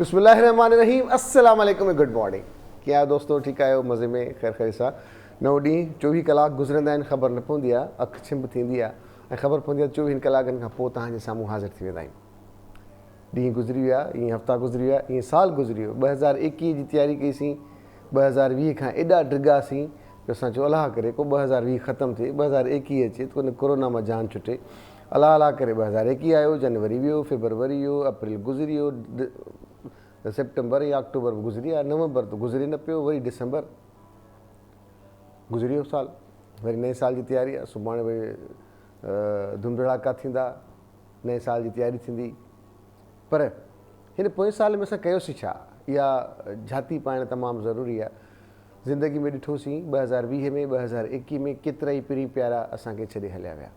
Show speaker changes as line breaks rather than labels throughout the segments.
بسم الله الرحمٰن الرحيم السلام عليڪم ۽ گڊ مارننگ ڪيئن آهيو دوستو ٺيڪ آهيو مزي ۾ خير خيريت سان نئون ڏينهن چوويهه ڪلاڪ گذرندا آهن خبر نه پوندي آهي اک ڇنڀ ٿيندي آهي ۽ خبر پوندي آهي چوويهن ڪلاڪن کان پوء توهان جي سامهون حاضر ٿي ويندا آهيون ڏينهن گذري ويا ائين هفتا گذري ويا ائين سال گذري ويو 2021 جي تياري ڪئي سين 2020 کان ايڏا ڊگاسين جو اسان چيو الله ڪري ڪو 2020 ختم ٿئي 2021 اچي ته ان ڪورونا مان جان ڇٽي الله الله ڪري 2021 آيو، جنوري ويو، فيبروري ويو، اپريل گذري ويو، سيپٽمبر ۽ آڪٽوبر به گذري ويا، نومبر ته گذري نه پيو، وري ڊسمبر گذري ويو سال، وري نئين سال جي تياري آ، سڀاڻي وري ڌوم ڌڙاڪا ٿيندا، نئين سال جي تياري ٿيندي، پر هن پوئين سال ۾ اسان ڪيوسين ڇا؟ اها جھاتي پائڻ تمام ضروري آ. زندگي ۾ ڏٺوسين 2020 ۾ 2021 ۾ ڪيترائي پرين پيارا اسان کي ڇڏي هليا ويا.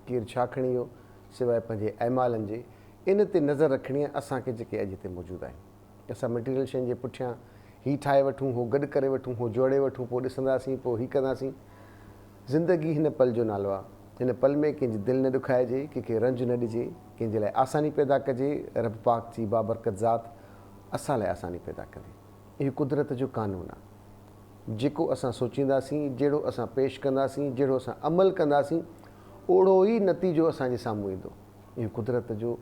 ڪير ڇا کڻي ويو سواء پنهنجي اعمالن جي، ان تي نظر رکڻي آهي اسان کي جيڪي اڄ هتي موجود آهيون. اسان مٽيريل شين جي پٺيان هي ٺاهي وٺون، هو گڏ ڪري وٺون، هو جوڙي وٺون، پوء ڏسنداسين، پوء هي ڪنداسين. زندگي هن پل جو نالو آهي. هن پل ۾ ڪنهن جي دل نه ڏکائجي، ڪنهن کي رنج نه ڏجي، ڪنهن جي لاء آساني پيدا ڪجي، رب پاڪ جي بابرڪت ذات اسان لاء آساني پيدا ڪندي. اهو قدرت جو قانون آهي. جيڪو اسان سوچينداسين، جهڙو اسان پيش ڪنداسين، جهڙو اسان عمل ڪنداسين، اوڙو ئي نتيجو اسان جي سامهون ايندو. اهو قدرت جو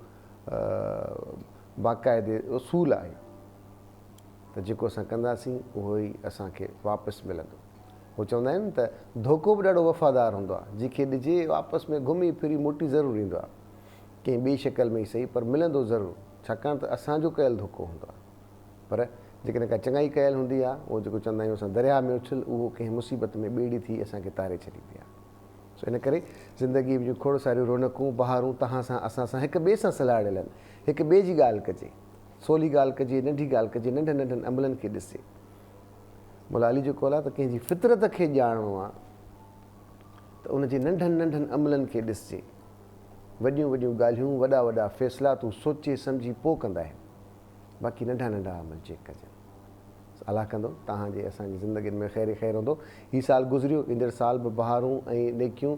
باقاعدي اصول آهي ته جيڪو اسان ڪنداسين اهو ئي اسان کي واپس ملندو. هو چوندا آهن ته ڌوڪو به ڏاڍو وفادار هوندو آهي، جنهن کي ڏجي واپس ۾ گهمي ڦري موٽي ضرور ايندو آهي. ڪنهن ٻي شڪل ۾ ئي سهي پر ملندو ضرور، ڇاڪاڻ ته اسان جو ڪيل ڌوڪو هوندو آهي. پر جيڪڏهن ڪا چڱائي ڪيل هوندي آهي، اهو جيڪو چوندا آهيون اسان درياهه ۾ اڇل، اهو ڪنهن مصيبت ۾ ٻيڙي ٿي اسان کي تاري ڇڏيندي آهي. سو ان ڪري زندگيء جون کوڙ ساريون رونقون، بهارون توهان سان، اسان سان، هڪ ٻئي سان سلهاڙيل آهن. هڪ ٻئي جي ڳالهه ڪجي. سولي ڳالهه ڪجي، ننڍي ڳالهه ڪجي، ننڍن ننڍن عملن کي ڏسجي. مولا علي جو قول آهي ته ڪنهن جي فطرت کي ڄاڻڻو آهي ته ان جي ننڍن ننڍن عملن کي ڏسجي. وڏيون وڏيون ڳالهيون، وڏا وڏا فيصلا تون سوچي سمجهي پوء ڪندا آهن. باقي ننڍا ننڍا عمل چيڪ ڪجن. الله ڪندو توهان جي اسان جي زندگين ۾ خير ئي خير هوندو. هي سال گذريو ايندڙ سال به بهارون ۽ نيڪيون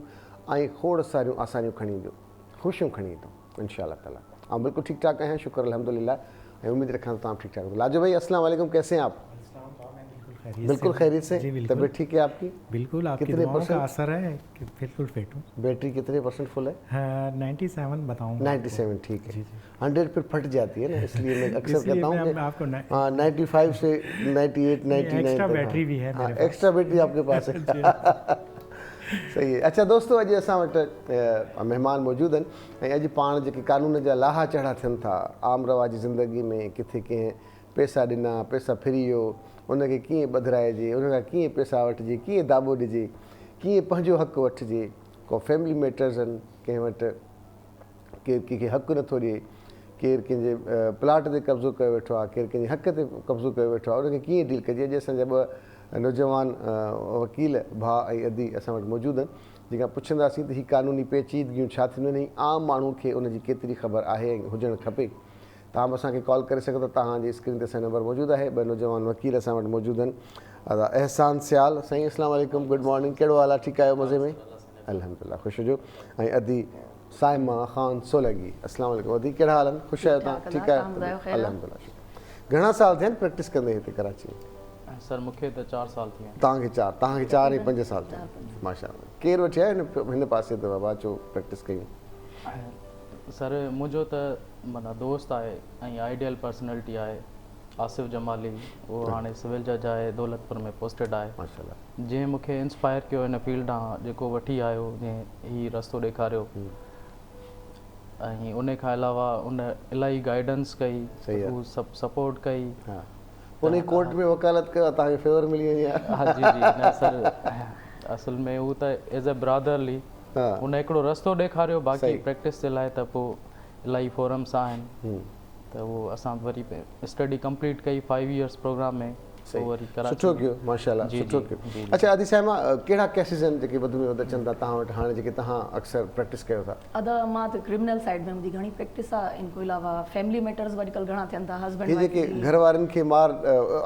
۽ کوڙ ساريون آسانيون کڻي ايندو خوشيون کڻي ايندو انشاء الله تعالي. آئون بلڪل ٺيڪ ٺاڪ آهيان شڪر الحمدلله ۽ اميد رکان ٿو توهان به ٺيڪ ٺاڪ هوندو. لاجو ڀائي السلام عليڪم ڪيسي هين آپ؟ بالڪل خيريت سي طبيعت ٺيڪ هي آپ ڪي؟
بلڪل آپ ڪي دعائون ڪا اثر هي ڪي بلڪل فٽ هون.
بيٽري ڪتني پرسنٽ فل هي؟
97 بتاؤں
گا. 97 ٺيڪ هي. 100 پھر ڦٽ جاتي هي نا اس لئي مين اڪثر ڪهتا هون ڪي ها 95 سي 98 99
ايڪسٽرا بيٽري ڀي هي ميري پاس.
ايڪسٽرا بيٽري آپ ڪي پاس هي. صحيح هي. اڇا دوستو اڄ اسان وٽ مهمان موجود آهن ۽ اڄ پاڻ جيڪي قانون جا لاها چڙها ٿين ٿا عام رواجي زندگي ۾ ڪٿي ڪنهن پئسا ڏنا، پئسا ڦري ويو، ان کي ڪيئن ٻڌرائجي، ان کان ڪيئن پئسا وٺجي، ڪيئن داٻو ڏجي، ڪيئن پنهنجو حق وٺجي، ڪو فيملي ميٽرز آهن، ڪنهن وٽ ڪير ڪنهن کي حق نٿو ڏئي، ڪير ڪنهن جي پلاٽ تي قبضو ڪيو ويٺو آهي، ڪير ڪنهن جي حق تي قبضو ڪيو ويٺو آهي، ان کي ڪيئن ڊيل ڪجي، اڄ اسان جا ٻه نوجوان وڪيل ڀاء ۽ ادي اسان وٽ موجود آهن، جن کان پڇنداسين ته هي قانوني پيچيدگيون ڇا ٿينديون آهن ۽ عام ماڻهو کي ان جي ڪيتري خبر آهي ۽ هجڻ کپي. توهان به اسان کي ڪال ڪري سگهو ٿا توهان جي اسڪرين تي اسان جو نمبر موجود آهي ٻه نوجوان وڪيل اسان وٽ موجود آهن ادا احسان سيال سائين اسلام عليڪم گڊ مارننگ ڪهڙو حال آهي ٺيڪ آهيو مزي ۾ الحمدلله خوش هجو ۽ ادي صائمه خان سولنگي اسلام عليڪم ادي ڪهڙا حال آهن خوش آهيو توهان ٺيڪ آهيو الحمدلله گهڻا سال ٿيا آهن پريڪٽس ڪندي هتي ڪراچي ۾
سر مونکي ته 4 سال ٿي ويا آهن
توهان کي 4 توهان کي 4 ۽ 5 سال ٿيا آهن ماشاءالله ڪير وٺي آيو هن پاسي ته بابا اچو پريڪٽس ڪيون
سر منهنجو ته معنيٰ دوست آهي ۽ آئيڊيل پرسنلٽي آهي آصف جمالي اهو هاڻي سول جج آهي دولتپور ۾ پوسٽيڊ آهي جنهن مون کي انسپائر ڪيو هن فيلڊ ڏانهن جيڪو وٺي آيو جنهن هي رستو ڏيکاريو ۽ ان کان علاوه ان الاهي گائيڊنس ڪئي هو سڀ سپورٽ ڪئي
ان ڪورٽ ۾ وڪالت ڪيو توهان کي فيور ملي وڃي
ها جي جي نه سر اصل ۾ هو ته ايز اي برادرلي ان هڪڙو رستو ڏيکاريو باقي پريڪٽس جي لاء ته پوء الاهي فورمس آهن ته اهو اسان وري اسٽڊي ڪمپليٽ ڪئي فائيو ايئرس پروگرام ۾ پوء وري ڪراچي
سٺو ڪيو ماشاءالله سٺو ڪيو اڇا ادي صاحبه ڪهڙا ڪيسز آهن جيڪي وڌ ۾ وڌ اچن ٿا توهان وٽ هاڻي جيڪي توهان اڪثر پريڪٽس ڪيو ٿا.
ادا مان ته ڪرمنل سائيڊ ۾ منهنجي گهڻي پريڪٽس آ ان کان علاوه فيملي ميٽرز به اڄڪلهه گهڻا ٿين ٿا هسبينڊ
هي
وائيف
جيڪي
جي
گهر وارن کي مار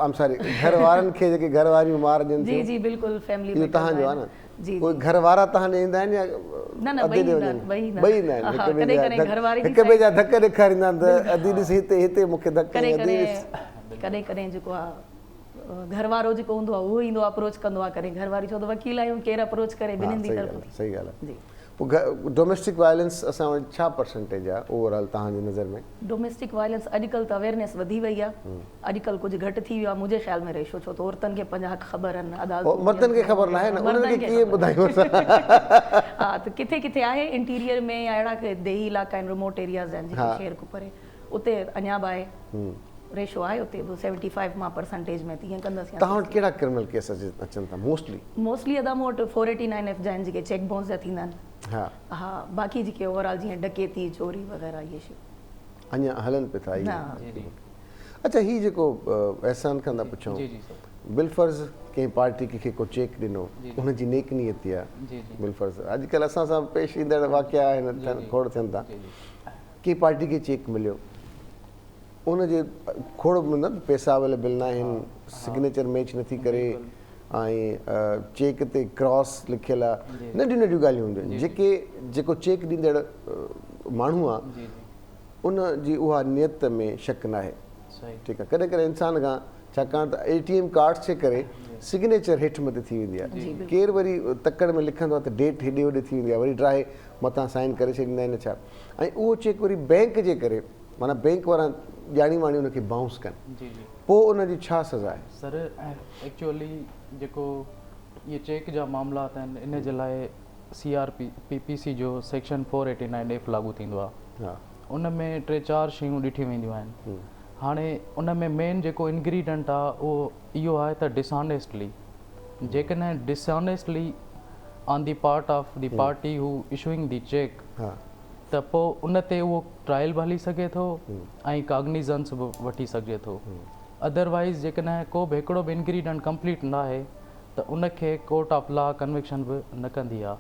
I'm sorry گهر وارن کي جيڪي گهر واريون مار ڏين
جي
ٿيون
جي بلڪل فيملي
اهو
ميٽرز
توهان جو آ
آهن
نه. اهي گهر وارا توهان ڏي ايندا آهن يا
نه نه ٻئي ايندا آهن
ٻئي ايندا آهن هڪ ٻئي جا هڪ ٻئي جا ڌڪ ڏيکاريندا آهن ته ادي ڏس هتي هتي مون کي ڌڪ هنئي ادي ڏس.
ڪڏهن ڪڏهن جيڪو آهي گهر وارو جيڪو هوندو آهي اهو ايندو آهي اپروچ ڪندو آهي ڪڏهن گهر واري ڇو ته وڪيل آهيون ڪير اپروچ ڪري ٻنهين جي طرف
صحيح ڳالهه آهي. پوء ڊوميسٽڪ وائلنس اسان وٽ ڇا پرسنٽيج آهي اوور آل توهان جي نظر ۾؟
ڊوميسٽڪ وائلنس اڄڪلهه ته اويرنيس وڌي وئي آهي اڄڪلهه ڪجهه گهٽ ٿي ويو آهي منهنجي خيال ۾ ريشو ڇو ته عورتن کي پنهنجا حق خبر آهن عدالتون
مردن کي خبر ناهي نه انهن کي ڪيئن ٻڌايون اسان.
ها ته ڪٿي ڪٿي آهي انٽيريئر ۾ يا اهڙا ڪي ديهي علائقا آهن ريموٽ ايرياز آهن جيڪي شهر کان پري اتي اڃا به آهي ريشو آهي اتي به سيونٽي فائيو مان پرسنٽيج ۾ ته ائين ڪندس يا
توهان وٽ ڪهڙا ڪرمنل ڪيس اچن ٿا موسٽلي؟
موسٽلي ادا مون وٽ فور ايٽي نائين ايف جا آهن جيڪي چيڪ بائونس جا ٿيندا آهن. ها باقي جيڪي اوور آل جيئن ڊڪيتي چوري وغيره اهي شيون.
اڃا هلن پئي ٿا اهي. اڇا هي جيڪو احسان کان ٿا پڇون بالفرض ڪنهن پارٽي کي ڪو چيڪ ڏنو ان جي نيڪ نيتي آهي بالفرض اڄڪلهه اسان سان پيش ايندڙ واقعا آهن کوڙ ٿين ٿا ڪنهن پارٽي کي چيڪ مليو ان جي کوڙ نه پيسا اويليبل نه آهن سگنيچر ميچ نٿي ڪري ۽ چيڪ تي ڪراس لکيل آهي ننڍيون ننڍيون ڳالهيون هونديون آهن جيڪي جيڪو چيڪ ڏيندڙ ماڻهو آهي ان جي اها نيت ۾ شڪ ناهي ٺيڪ آهي ڪڏهن ڪڏهن انسان کان ڇاڪاڻ ته اي ٽي ايم ڪارڊس جي ڪري سگنيچر هيٺ مٿي ٿي ويندي آهي ڪير وري تڪڙ ۾ لکندو آهي ته ڊيٽ هيڏي هوڏي ٿي ويندي آهي وري ڊاهي مٿان سائن ڪري ڇڏيندا آهن ڇا ۽ اهو چيڪ وري بينڪ جي ڪري معنيٰ بينڪ وارا ڄاڻي واڻي ان کي بائونس ڪن پوء ان جي ڇا سزا آهي؟
سر ايڪچوئلي جيڪو اهي چيڪ جا معاملات آهن ان جي لاء C R P P C جو سيڪشن 489 ايف لاڳو ٿيندو آهي ان ۾ ٽي چار شيون ڏٺيون وينديون آهن هاڻي ان ۾ مين جيڪو انگريڊنٽ آهي اهو اهو آهي ته ڊسآنيسٽلي جيڪڏهن dishonestly on the part of the party who issuing the cheque ته پوء ان تي اهو ٽرائل به هلي سگهي ٿو ۽ ڪاگنيزنس به وٺي سگهجي ٿو. ادروائيز جيڪڏهن ڪو به هڪڙو به انگريڊنٽ ڪمپليٽ ناهي ته ان کي ڪورٽ آف لا ڪنوڪشن به نه ڪندي آ.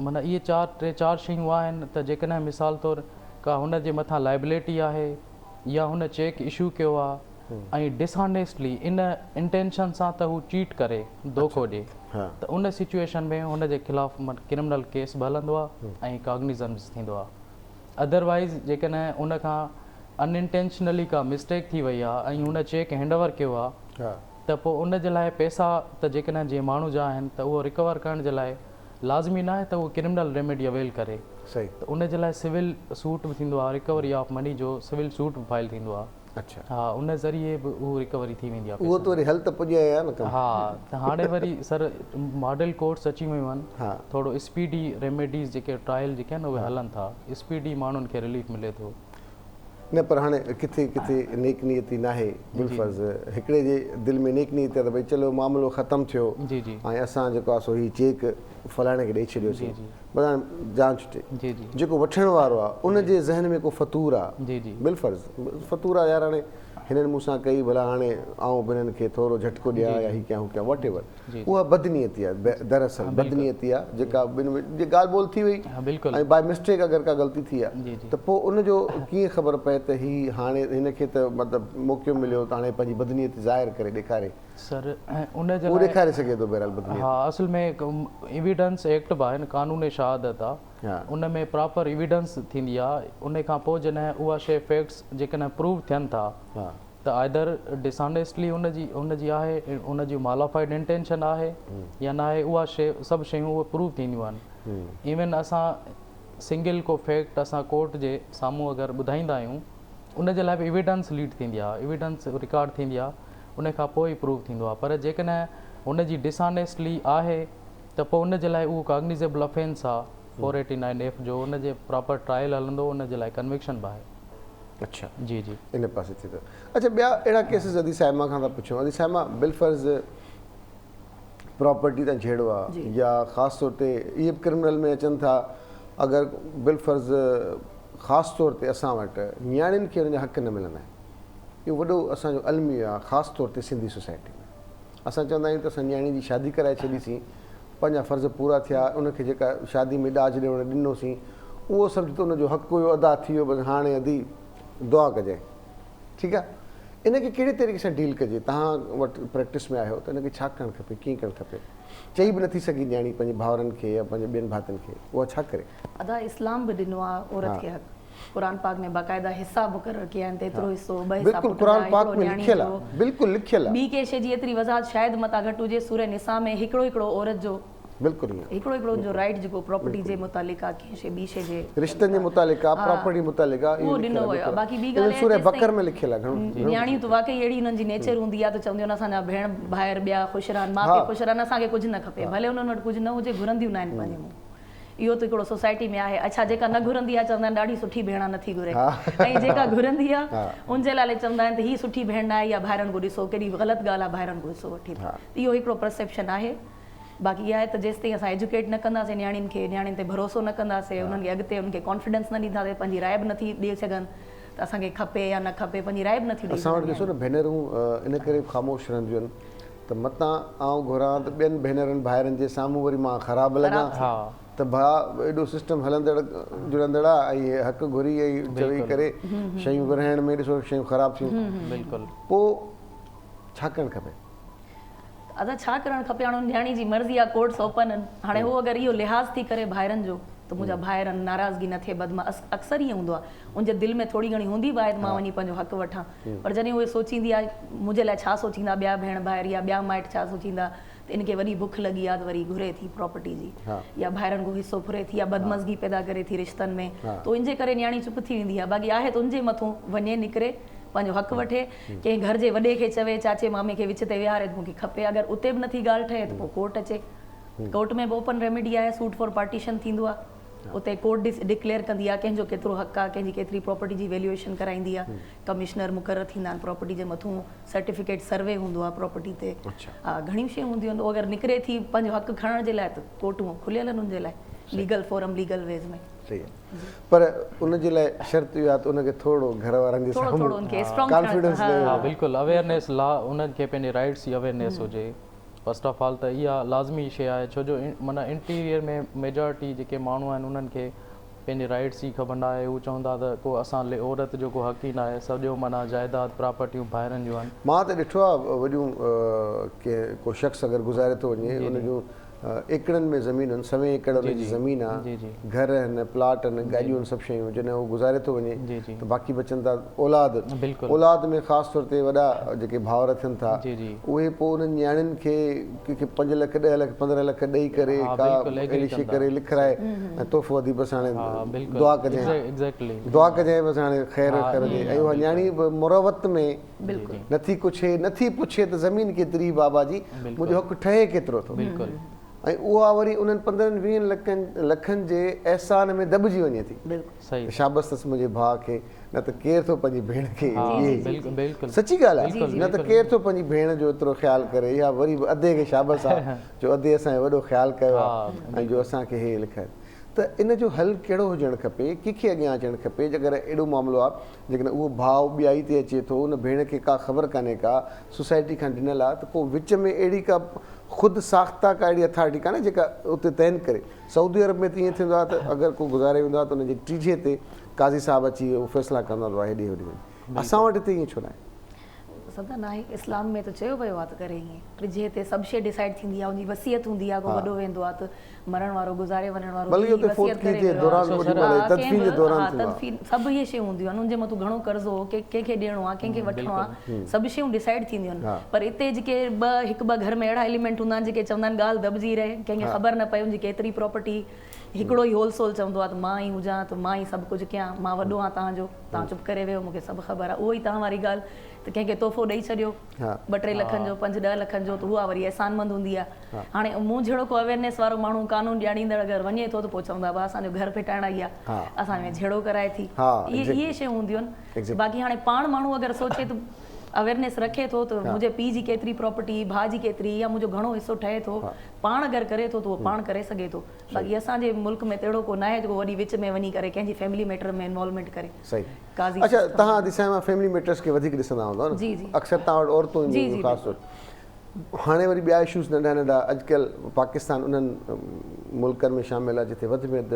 معنيٰ اهي چار ٽي چار شيون آهن ته جيڪڏهن مثال طور ڪا هن جي مٿان لائبلٽي آهي يا هن چيڪ اشو ڪيو آ ۽ ڊسآنيسٽلي ان انٽينشن سان ته هو چيٽ ڪري دوکو ڏي ته ان سچوئيشن ۾ هن جي خلاف ڪرمنل ڪيس به هلندو آ ۽ ڪاگنيزنس ٿيندو آ. ادروائيز جيڪڏهن ان کان ان انٽينشنلي ڪا مسٽيڪ ٿي وئي آ ۽ هن چيڪ هينڊ اوور ڪيو آ ته پوء ان جي لاء پئسا ته جيڪڏهن جنهن ماڻهو جا آهن ته اهو رڪور ڪرڻ جي لاء لازمي ناهي ته اهو ڪرمنل ريميڊي اويل ڪري ته ان جي لاء سول سوٽ به ٿيندو آ رڪوري آف مني جو سول سوٽ به فائل ٿيندو آ.
اڇا.
ها ان ذريعي به اهو رڪوري ٿي ويندي آ
اهو ته وري هل ته پڄي آيا نه ڪم.
ها ته هاڻي وري سر ماڊل ڪورٽس اچي ويون آهن ها ٿورو اسپيڊي ريميڊيز جيڪي ٽرائل جيڪي آهن اهي هلن ٿا اسپيڊي ماڻهن کي رليف ملي ٿو.
نه پر هاڻي ڪٿي ڪٿي نيڪ نيتي ناهي بالفرض هڪڙي جي دل ۾ نيڪ نيتي آ ته ڀئي چلو معاملو ختم ٿيو
جي جي
۽ اسان جيڪو آ سو هي چيڪ فلاڻي کي ڏئي ڇڏيوسين بس هاڻي جان ڇٽي. جيڪو وٺڻ وارو آ ان جي ذهن ۾ ڪو فتور آ بالفرض فتور آ يار هاڻي هنن مون سان ڪئي ڀلا هاڻي آئون به هنن کي ٿورو جهٽڪو ڏيان يا هي ڪيان هو ڪيان واٽ ايور اها بدنيتي آ دراصل بدنيتي آ جيڪا ٻن جي ڳالهه ٻولهه ٿي وئي ۽ باء مسٽيڪ اگر ڪا غلطي ٿي آ ته پوء ان جو ڪيئن خبر پئي ته هي هاڻي هن کي ته مطلب موقعو مليو ته هاڻي پنهنجي بدنيتي ظاهر ڪري ڏيکاري.
سر ان جي
لاء ڏيکاري سگهي ٿو بهرحال بدنيتي.
ها اصل ۾ ايويڊنس ايڪٽ به آهي نه قانون شهادت آ ان ۾ پراپر ايويڊنس ٿيندي آ ان کان پوء جڏهن اها شي فيڪٽس جيڪڏهن پروو ٿين ٿا ته آئدر ڊسآنيسٽلي ان جي ان جي آهي ان جي مالافائيڊ انٽينشن آهي يا ناهي اها شي سڀ شيون اهي پروو ٿينديون آهن ايون اسان سنگل ڪو فيڪٽ اسان ڪورٽ جي سامهون اگر ٻڌائيندا آهيون ان جي لاء به ايويڊنس ليڊ ٿيندي آ ايويڊنس رڪارڊ ٿيندي آ ان کان پوء ئي پروو ٿيندو آهي پر جيڪڏهن هن جي ڊسآنيسٽلي آهي ته پوء ان جي لاء اهو ڪاگنيزيبل افينس آهي 489 ايف جو ان جي پراپر ٽرائل هلندو ان جي لاء ڪنوڪشن به آهي.
اڇا
جي جي.
ان پاسي ٿي ٿو. اڇا ٻيا اهڙا ڪيسز ادي صائمه کان ٿا پڇون ادي صائمه بالفرض پراپرٽي تان جهيڙو آ يا خاص طور تي اهي به ڪرمنل ۾ اچن ٿا اگر بالفرض خاص طور تي اسان وٽ نياڻين کي انهن جا حق نه ملندا آهن اهو وڏو اسان جو الميو آهي خاص طور تي سنڌي سوسائٽي ۾ اسان چوندا آهيون ته اسان نياڻي جي شادي ڪرائي ڇڏيسين پنهنجا فرض پورا ٿيا ان کي جيڪا شادي ۾ ڏاج ڏيوڻ ڏنوسين اهو سمجهه ته ان جو حق هيو ادا ٿي ويو بس هاڻي ادي دعا ڪجانء ٺيڪ آهي ان کي ڪهڙي طريقي سان ڊيل ڪجي؟ توهان وٽ پريڪٽس ۾ آهيو ته ان کي ڇا ڪرڻ کپي، ڪيئن ڪرڻ کپي؟ چئي به نٿي سگهي نياڻي پنهنجي ڀائرن کي يا پنهنجي ٻين ڀاتين کي، اها ڇا ڪري؟
ادا اسلام به ڏنو آ عورت کي حق. قرآن پاڪ ۾ باقاعده حصا مقرر ڪيا آهن ته ايترو حصو، ٻه حصا
بلڪل
پٽ جا،
قرآن پاڪ
هڪڙو
۾
نياڻي
لکيل آ
جو.
بلڪل لکيل آ.
ٻي ڪنهن شيء جي ايتري وضاحت شايد متان گهٽ هجي، سوره نساء ۾ هڪڙو هڪڙو عورت جو
بلڪل ائين.
هڪڙو هڪڙو ان جو رائيٽ جيڪو پراپرٽي جي متعلق آ ڪنهن شيء ٻي شيء جي
رشتن جي متعلق آ پراپرٽي متعلق آ
اهو ڏنو ويو آ باقي ٻي
ايون
ڳالهه
سوره بقر ۾ لکيل آ گهڻو
نياڻيون ته واقعي اهڙي انهن جي نيچر هوندي آ ته چونديون آهن اسان جا ڀيڻ ڀائر ٻيا خوش رهن ماء پيء خوش رهن اسان کي ڪجهه نه کپي ڀلي انهن وٽ ڪجهه نه هجي گهرنديون ناهن پنهنجي منهن اهو ته هڪڙو سوسائٽي ۾ آهي اڇا جيڪا نه گهرندي آ چوندا آهن ڏاڍي سٺي ڀيڻ آ نٿي گهري ۽ جيڪا گهرندي آ ان جي لاء چوندا آهن ته هي سٺي ڀيڻ ناهي يا ڀائرن کان ڏسو ڪيڏي غلط ڳالهه آ ڀائرن کان حصو وٺي ته اهو هڪڙو پرسيپشن آهي باقي اها آهي ته جيستائين اسان ايجوڪيٽ نه ڪنداسين نياڻين کي، نياڻين تي ڀروسو نه ڪنداسين، انهن کي اڳتي انهن کي ڪانفيڊنس نه ڏينداسين، پنهنجي راء به نٿي ڏئي سگهن ته اسان کي کپي يا نه کپي، پنهنجي راء به نٿيون ڏئي
اسان وٽ
سگهن
ڏسو نه
نياڻيون.
ڀينرون ان ڪري به خاموش رهنديون آهن ته متان آئون گهران ته ٻين ڀينرن ڀائرن جي سامهون وري مان خراب لڳان ته ڀاء ايڏو سسٽم هلندڙ جڙندڙ آ ۽ هي حق گهري ۽ چوي ڪري شيون ورهائڻ ۾ ڏسو شيون خراب ٿيون. پوء ڇا ڪرڻ کپي؟
ادا ڇا ڪرڻ کپي هاڻي ان نياڻي جي مرضي آ ڪورٽس اوپن ان هاڻي هو اگر اهو لحاظ ٿي ڪري ڀائرن جو ته منهنجا ڀائر ان ناراضگي نه ٿئي بدما اڪثر ائين هوندو آ ان جي دل ۾ ٿوري گهڻي هوندي به آهي ته مان وڃي پنهنجو حق وٺان پر جڏهن اهي سوچيندي آ منهنجي لاء ڇا سوچيندا ٻيا ڀيڻ ڀائر يا ٻيا مائٽ ڇا سوچيندا ته ان کي وڏي بک لڳي آ ته وري گهري ٿي پراپرٽي جي يا ڀائرن کان حصو ڦري ٿي يا بدمزگي پيدا ڪري ٿي رشتن ۾ ته ان جي ڪري نياڻي چپ ٿي ويندي آ باقي آهي ته ان جي مٿون وڃي نڪري پنهنجو حق وٺي، ڪنهن گهر جي وڏي کي چوي، چاچي مامي کي وچ تي ويهاري ته مون کي کپي، اگر اتي به نٿي ڳالهه ٺهي ته پوء ڪورٽ اچي. ڪورٽ ۾ به اوپن ريميڊي آهي، سوٽ فار پارٽيشن ٿيندو آهي، اتي ڪورٽ ڊڪليئر ڪندي آهي ڪنهن جو ڪيترو حق آهي، ڪنهن جي ڪيتري پراپرٽي جي ويليوئيشن ڪرائيندي آهي، ڪمشنر مقرر ٿيندا آهن پراپرٽي جي مٿون سرٽيفڪيٽ سروي هوندو آهي پراپرٽي تي، ها گهڻيون شيون هونديون آهن، اهو اگر نڪري ٿي پنهنجو حق کڻڻ جي لاء ته ڪورٽون کليل آهن ان جي لاء ليگل فورم ليگل ويز ۾.
صحيح آهي پر ان جي لاء شرط اهو آهي ته ان کي ٿورو گهر وارن جي سامهون ڪانفيڊنس ڏيڻو
ها بلڪل اويئرنيس لا انهن کي پنهنجي رائيٽس جي اويئرنيس هجي فرسٽ آف آل ته اها لازمي شيء آهي ڇو جو معنيٰ انٽيريئر ۾ ميجارٽي جيڪي ماڻهو آهن انهن کي پنهنجي رائيٽس جي خبر نه آهي هو چوندا ته ڪو اسان عورت جو ڪو حق ئي نه آهي سڄو معنيٰ جائيداد پراپرٽيون ڀائرن جون آهن.
مان ته ڏٺو آهي وڏيون ڪي ڪو شخص اگر گذاري ٿو وڃي ان جون ايڪڙن ۾ زمين هن، سوين ايڪڙ ان جي زمين آ، گهر هن، پلاٽ هن، گاڏيون هن، سڀ شيون، جڏهن هو گذاري ٿو وڃي ته باقي بچن ٿا اولاد، اولاد ۾ خاص طور تي وڏا جيڪي ڀائر ٿين ٿا اهي پوء انهن نياڻين کي ڪنهن کي 5 لک، 10 لک، 15 لک ڏئي ڪري ڪا اهڙي شيء ڪري لکرائي ۽ تحفو ادي بس هاڻي دعا ڪجانء، دعا ڪجانء بس هاڻي خير خير هجي ۽ اها نياڻي به مروت ۾ نٿي ڪڇي، نٿي پڇي ته زمين ڪيتري بابا جي، منهنجو حق ٺهي ڪيترو ٿو؟ ۽ اها وري انهن پندرهن ويهن لکن لکن جي احسان ۾ دٻجي وڃي ٿي ته شابس اٿس منهنجي ڀاء کي، نه ته ڪير ٿو پنهنجي ڀيڻ کي ڏئي. سچي ڳالهه آهي، نه ته ڪير ٿو پنهنجي ڀيڻ جو ايترو خيال ڪري. اها وري به ادي کي شابس آهي جو ادي اسان جو وڏو خيال ڪيو آهي ۽ جو اسان کي هي لکائي. ته ان جو حل ڪهڙو هجڻ کپي، ڪنهن کي اڳيان اچڻ کپي، جيڪڏهن اهڙو معاملو آهي جيڪڏهن اهو ڀاء ٻيائي تي اچي ٿو، ان ڀيڻ کي ڪا خبر ڪانهي ڪا سوسائٽي کان ڊنل آ ته ڪو وچ ۾ اهڙي ڪا خود ساخته ڪا اهڙي اٿارٽي ڪانهي جيڪا اتي تعين ڪري. سعودي عرب ۾ ته ائين ٿيندو آ ته اگر ڪو گذاري ويندو آ ته ان جي ٽيجهي تي قاضي صاحب اچي اهو فيصلا ڪندا ته ڀاء هيڏي هوڏي وڃ. اسان وٽ هتي ائين ڇو ناهي؟
سدا ناهي. اسلام ۾ ته چيو ويو آ ته ڪري ائين. ٽيجهي تي سڀ شيء ڊسائيڊ ٿيندي آ، ان جي وصيت هوندي آ، ڪو وڏو ويندو آ ته مرڻ وارو گذاري وڃڻ وارو
بلڪه اتي فوتگي جي دوران اوڏي مهل ئي تدفين جي دوران ٿيندو آهي.
تدفين سڀ اهي شيون هونديون آهن ان جي مٿان گهڻو قرض هو ڪنهن کي ڏيڻو آهي ڪنهن کي وٺڻو آهي سڀ شيون ڊسائيڊ ٿينديون آهن پر اتي جيڪي ٻه هڪ ٻه گهر ۾ اهڙا ايليمينٽ هوندا آهن جيڪي چوندا آهن ڳالهه دٻجي رهي ڪنهن کي خبر نه پئي ان جي ڪيتري پراپرٽي هڪڙو ئي هول سول چوندو آهي ته مان ئي هجان ته مان ئي سڀ ڪجهه ڪيان مان وڏو آهيان توهان جو توهان چپ ڪري ويهو مون کي سڀ خبر آهي اهو ئي توهان واري ڳالهه ته ڪنهن کي تحفو ڏئي ڇڏيو ٻه ٽي لکن جو پنج ڏهه لکن جو ته اها وري احسانمند هوندي آهي هاڻي مون جهڙو ڪو اويئرنيس وارو ماڻهو قانون ڄاڻيندڙ اگر وڃي ٿو ته پوء چوندا ڀا اسان جو گهر ڦٽائڻ آئي آهي اسان ۾ جهيڙو ڪرائي ٿي اهي اهي شيون هونديون آهن باقي هاڻي پاڻ ماڻهو اگر سوچي ته اويئرنيس رکي ٿو ته منهنجي پيء جي ڪيتري پراپرٽي ڀاء جي ڪيتري يا منهنجو گهڻو حصو ٺهي ٿو پاڻ اگر ڪري ٿو ته اهو پاڻ ڪري سگهي ٿو باقي اسان جي ملڪ ۾ ته اهڙو ڪو ناهي جيڪو وڏي وچ ۾ وڃي ڪري ڪنهن جي فيملي ميٽر ۾ انوالومينٽ ڪري.
صحيح اڇا توهان ادي صاحبه فيملي ميٽرس کي وڌيڪ ڏسندا هوندؤ نه اڪثر توهان وٽ عورتون اينديون هونديون خاص طور هاڻي وري ٻيا اشوز ننڍا ننڍا اڄڪلهه پاڪستان انهن ملڪن ۾ شامل آهي جتي وڌ ۾ وڌ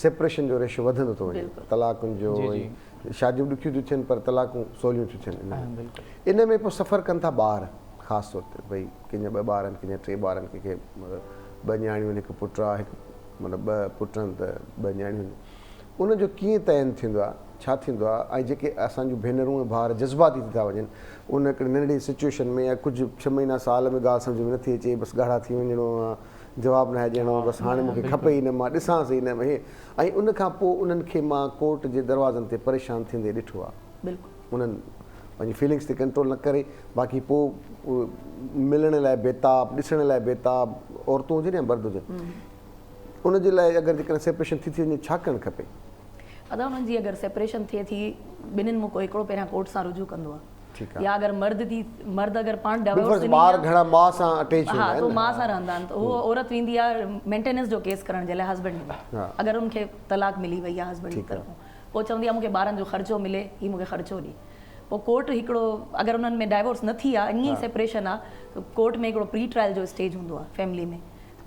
سيپريشن جو ريشو وڌندو ٿو وڃي طلاقن جو ۽ شاديون ڏکيون ٿيون ٿين پر طلاقون سوليون ٿيون ٿين ان ۾. ان ۾ پوء سفر ڪن ٿا ٻار خاص طور تي ڀئي ڪنهن جا ٻه ٻار آهن ڪنهن جا ٽي ٻار آهن ڪنهن کي ٻه نياڻيون آهن هڪ پٽ آهي هڪ مطلب ٻه پٽ آهن ته ٻه نياڻيون آهن ان جو ڪيئن تعين ٿيندو آهي ڇا ٿيندو آهي ۽ جيڪي اسان جون ڀينرون ۽ ڀائر جذباتي ٿي ٿا وڃن ان هڪڙي ننڍڙي سچوئيشن ۾ يا ڪجهه ڇهه مهينا سال ۾ ڳالهه سمجهه ۾ نٿي اچي بس ڳاڙها ٿي وڃڻو آهي جواب ناهي ڏيڻو بس هاڻي مون کي کپي ئي نه مان ڏسانس ئي نه هي ۽ ان کان پوء انهن کي مان ڪورٽ جي دروازن تي پريشان ٿيندي ڏٺو آهي.
بلڪل.
انهن پنهنجي فيلنگس تي ڪنٽرول نه ڪري باقي پوء ملڻ لاء بيتاب ڏسڻ لاء بيتاب عورتون هجن يا مرد هجن ان جي لاء اگر جيڪڏهن سيپريشن ٿي ٿي وڃي ڇا ڪرڻ کپي؟
ادا انهن جي اگر سيپريشن ٿئي ٿي ٻنهين مان ڪو هڪڙو پهريان ڪورٽ سان رجوع ڪندو آهي.
ٺيڪ آ.
يا اگر مرد ٿي مرد اگر پاڻ ڊائيورس
بالفرض
ڏني
ٻار
آ
گهڻا ماء سان اٽيچ
ها
هوندا آهن
ته
نه.
ماء سان رهندا آهن ته هو عورت ويندي آ مينٽيننس جو ڪيس ڪرڻ جي لاء هسبينڊ وٽ
ها.
اگر ان کي طلاق ملي وئي آ هسبينڊ جي
ٺيڪ آ.
طرفون پوء چوندي آ مون کي ٻارن جو خرچو ملي هي مون کي خرچو ڏي پوء ڪورٽ هڪڙو اگر انهن ۾ ڊائيورس نه ٿي آ ائين ئي سيپريشن آ ته ڪورٽ ۾ هڪڙو پري ٽرائل جو اسٽيج هوندو آ فيملي ۾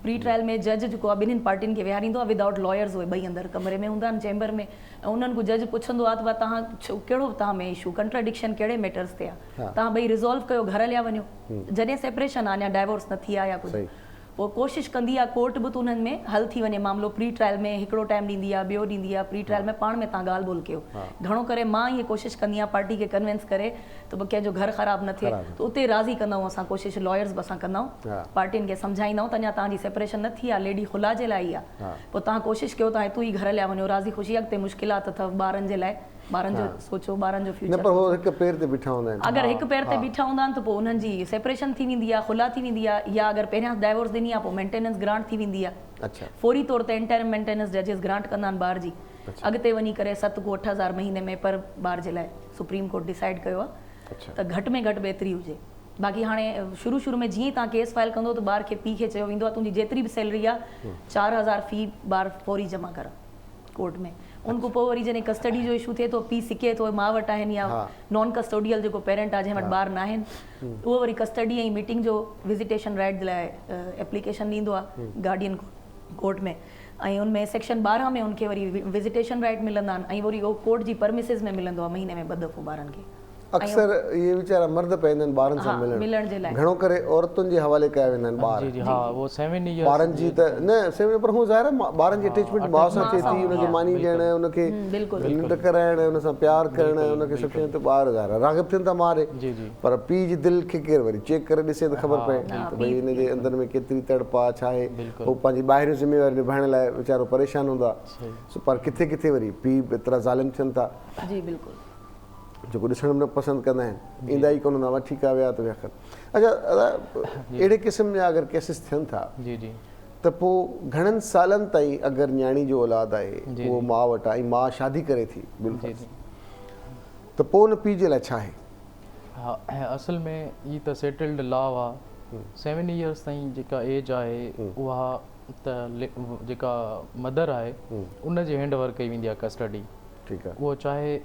پري ٽرائل ۾ جج جيڪو آهي ٻنهين پارٽين کي ويهاريندو آهي ود آئوٽ لائرز اهي ٻئي اندر ڪمري ۾ هوندا آهن چيمبر ۾ ۽ انهن کان جج پڇندو آهي ته ڀا توهان ڇو ڪهڙو توهان ۾ اشو ڪنٽراڊڪشن ڪهڙي ميٽرز تي آهي توهان ٻئي ريزالو ڪيو گهر هليا وڃو جڏهن سيپريشن آهي اڃا ڊائيورس نه ٿي آهي يا ڪجهه پوء ڪوشش ڪندي آهي ڪورٽ به ته انهن ۾ حل ٿي وڃي معاملو پري ٽرائل ۾ هڪڙو ٽائيم ڏيندي آهي ٻيو ڏيندي آهي پري ٽرائل ۾ پاڻ ۾ توهان ڳالهه ٻولهه ڪيو گهڻو ڪري مان ائين ڪوشش ڪندي آهيان پارٽي کي ڪنوينس ڪري ته به ڪنهن جو گهر خراب نه ٿئي ته اتي راضي ڪندا آهيون اسان ڪوشش لائرز به اسان ڪندا آهيون پارٽين کي سمجهائيندا آهيون ته اڃا توهان جي سيپريشن نه ٿي آهي ليڊي خلا جي لاء ئي آهي پوء توهان ڪوشش ڪيو توهان هتون ئي گهر هليا وڃو راضي خوشي اڳتي مشڪلات اٿو ٻارن جي لاء ٻارن جو سوچو ٻارن جو
فيوچر نه پر هو هڪ پير تي بيٺا هوندا آهن
اگر هڪ پير تي بيٺا هوندا آهن ته پوء انهن جي سيپريشن ٿي ويندي آهي خلا ٿي ويندي آهي يا اگر پهريان ڊائيورس ڏني آهي پوء مينٽيننس گرانٽ ٿي ويندي آهي فوري طور تي انٽرم مينٽيننس ججز گرانٽ ڪندا آهن ٻار جي اڳتي وڃي ڪري ست کان 8000 مهيني ۾ پر ٻار جي لاء سپريم ڪورٽ ڊسائيڊ ڪيو آهي ته گهٽ ۾ گهٽ به ايتري هجي باقي هاڻي شروع شروع ۾ جيئن ئي توهان ڪيس فائل ڪندو ته ٻار کي پيء کي چيو ويندو آهي تنهنجي جيتري به سيلري آهي 4000 في ٻار فوري جمع ڪر ڪورٽ ۾ ان کان پوء وري جڏهن ڪسٽڊي جو اشو ٿئي ٿو پيء سڪي ٿو ماء وٽ آهن يا نان ڪسٽوڊيل جيڪو پيرنٽ آهي جنهن وٽ ٻار ناهن اهو وري ڪسٽڊي ۽ ميٽنگ جو وزيٽيشن رائيٽ جي لاء ايپليڪيشن ڏيندو آهي گارڊين ڪورٽ ۾ ۽ ان ۾ سيڪشن 12 ۾ ان کي وري وزيٽيشن رائيٽ ملندا آهن ۽ وري اهو ڪورٽ جي پرمسز ۾ ملندو آهي مهيني ۾ ٻه دفعو ٻارن کي.
اڪثر اهي ويچارا مرد پوندا آهن ٻارن سان ملڻ
ملڻ جي لاء.
گهڻو ڪري عورتن جي حوالي ڪيا ويندا آهن ٻار.
جي جي ها اهو سيون ايئرس
ٻارن جي ته نه سيون پر هو ظاهر آهي ٻارن جي اٽيچمينٽ ماء سان ٿئي ٿي ان کي ماني ڏيڻ ان کي ننڊ ڪرائڻ ان سان پيار ڪرڻ ان کي سڀ شيون ته ٻار ظاهر آهي راغب ٿين ٿا ماء ڏي پر پيء جي دل کي ڪير وري چيڪ ڪري ڏسي ته خبر پئي ته ڀئي هن جي اندر ۾ ڪيتري تڙپ آ ڇا آهي هو پنهنجي ٻاهريون ذميواري نڀائڻ لاء ويچارو پريشان هوندو آهي سو پر ڪٿي ڪٿي وري پيء به ايترا ظالم ٿين ٿا.
جي بلڪل.
جيڪو ڏسڻ به نه پسند ڪندا آهن ايندا ئي ڪونه هوندا ٺيڪ آ ويا ته ويا خير اڇا ادا اهڙي قسم جا اگر ڪيسز ٿين ٿا
جي جي
ته پوء گهڻن سالن تائين اگر نياڻي جو اولاد آهي اهو ماء وٽ آهي ۽ ماء شادي ڪري ٿي بالفرض ته پوء ان پيء جي لاء ڇا آهي؟
ها اصل ۾ هي ته سيٽلڊ لا آ سيون ايئرس تائين جيڪا ايج آهي اها ته جيڪا مدر آهي ان جي هينڊ اوور ڪئي ويندي آهي ڪسٽڊي
ٺيڪ آ
اهو چاهي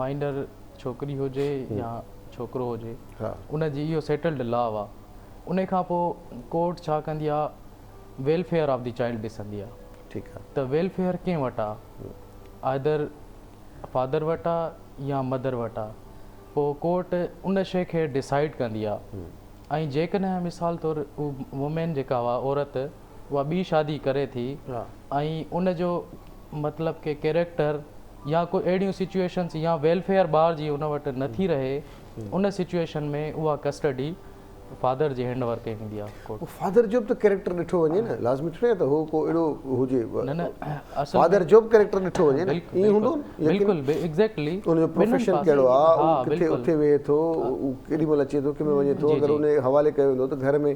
مائنر ڇوڪري هجي يا ڇوڪرو هجي ان جي اهو سيٽلڊ لا آ ان کان پوء ڪورٽ ڇا ڪندي آ ويلفيئر آف the child ڏسندي آ
ٺيڪ آ
ته ويلفيئر ڪنهن وٽ آ آئدر فادر وٽ آ يا مدر وٽ آ پوء ڪورٽ ان شئي کي ڊسائيڊ ڪندي آ ۽ جيڪڏهن مثال طور وومين جيڪا آ عورت اها ٻي شادي ڪري ٿي ۽ ان جو مطلب ڪي ڪيريڪٽر يا ڪو اهڙيون سچوئيشنس يا ويلفيئر ٻار جي ان وٽ نٿي رهي ان سچوئيشن ۾ اها ڪسٽڊي فادر جي هينڊ اوور ڪئي ويندي آهي
ڪورٽ. فادر جو به ته ڪيريڪٽر ڏٺو وڃي نه لازمي ٿوري آهي ته هو ڪو اهڙو هجي
نه نه اصل
فادر جو به ڪيريڪٽر ڏٺو وڃي نه ائين هوندو
نه بلڪل ايگزيڪٽلي
ان جو پروفيشن ڪهڙو آهي هو ڪٿي اٿي ويهي ٿو هو ڪيڏي مهل اچي ٿو ڪنهن مهل وڃي ٿو اگر ان جي حوالي ڪيو ويندو ته گهر ۾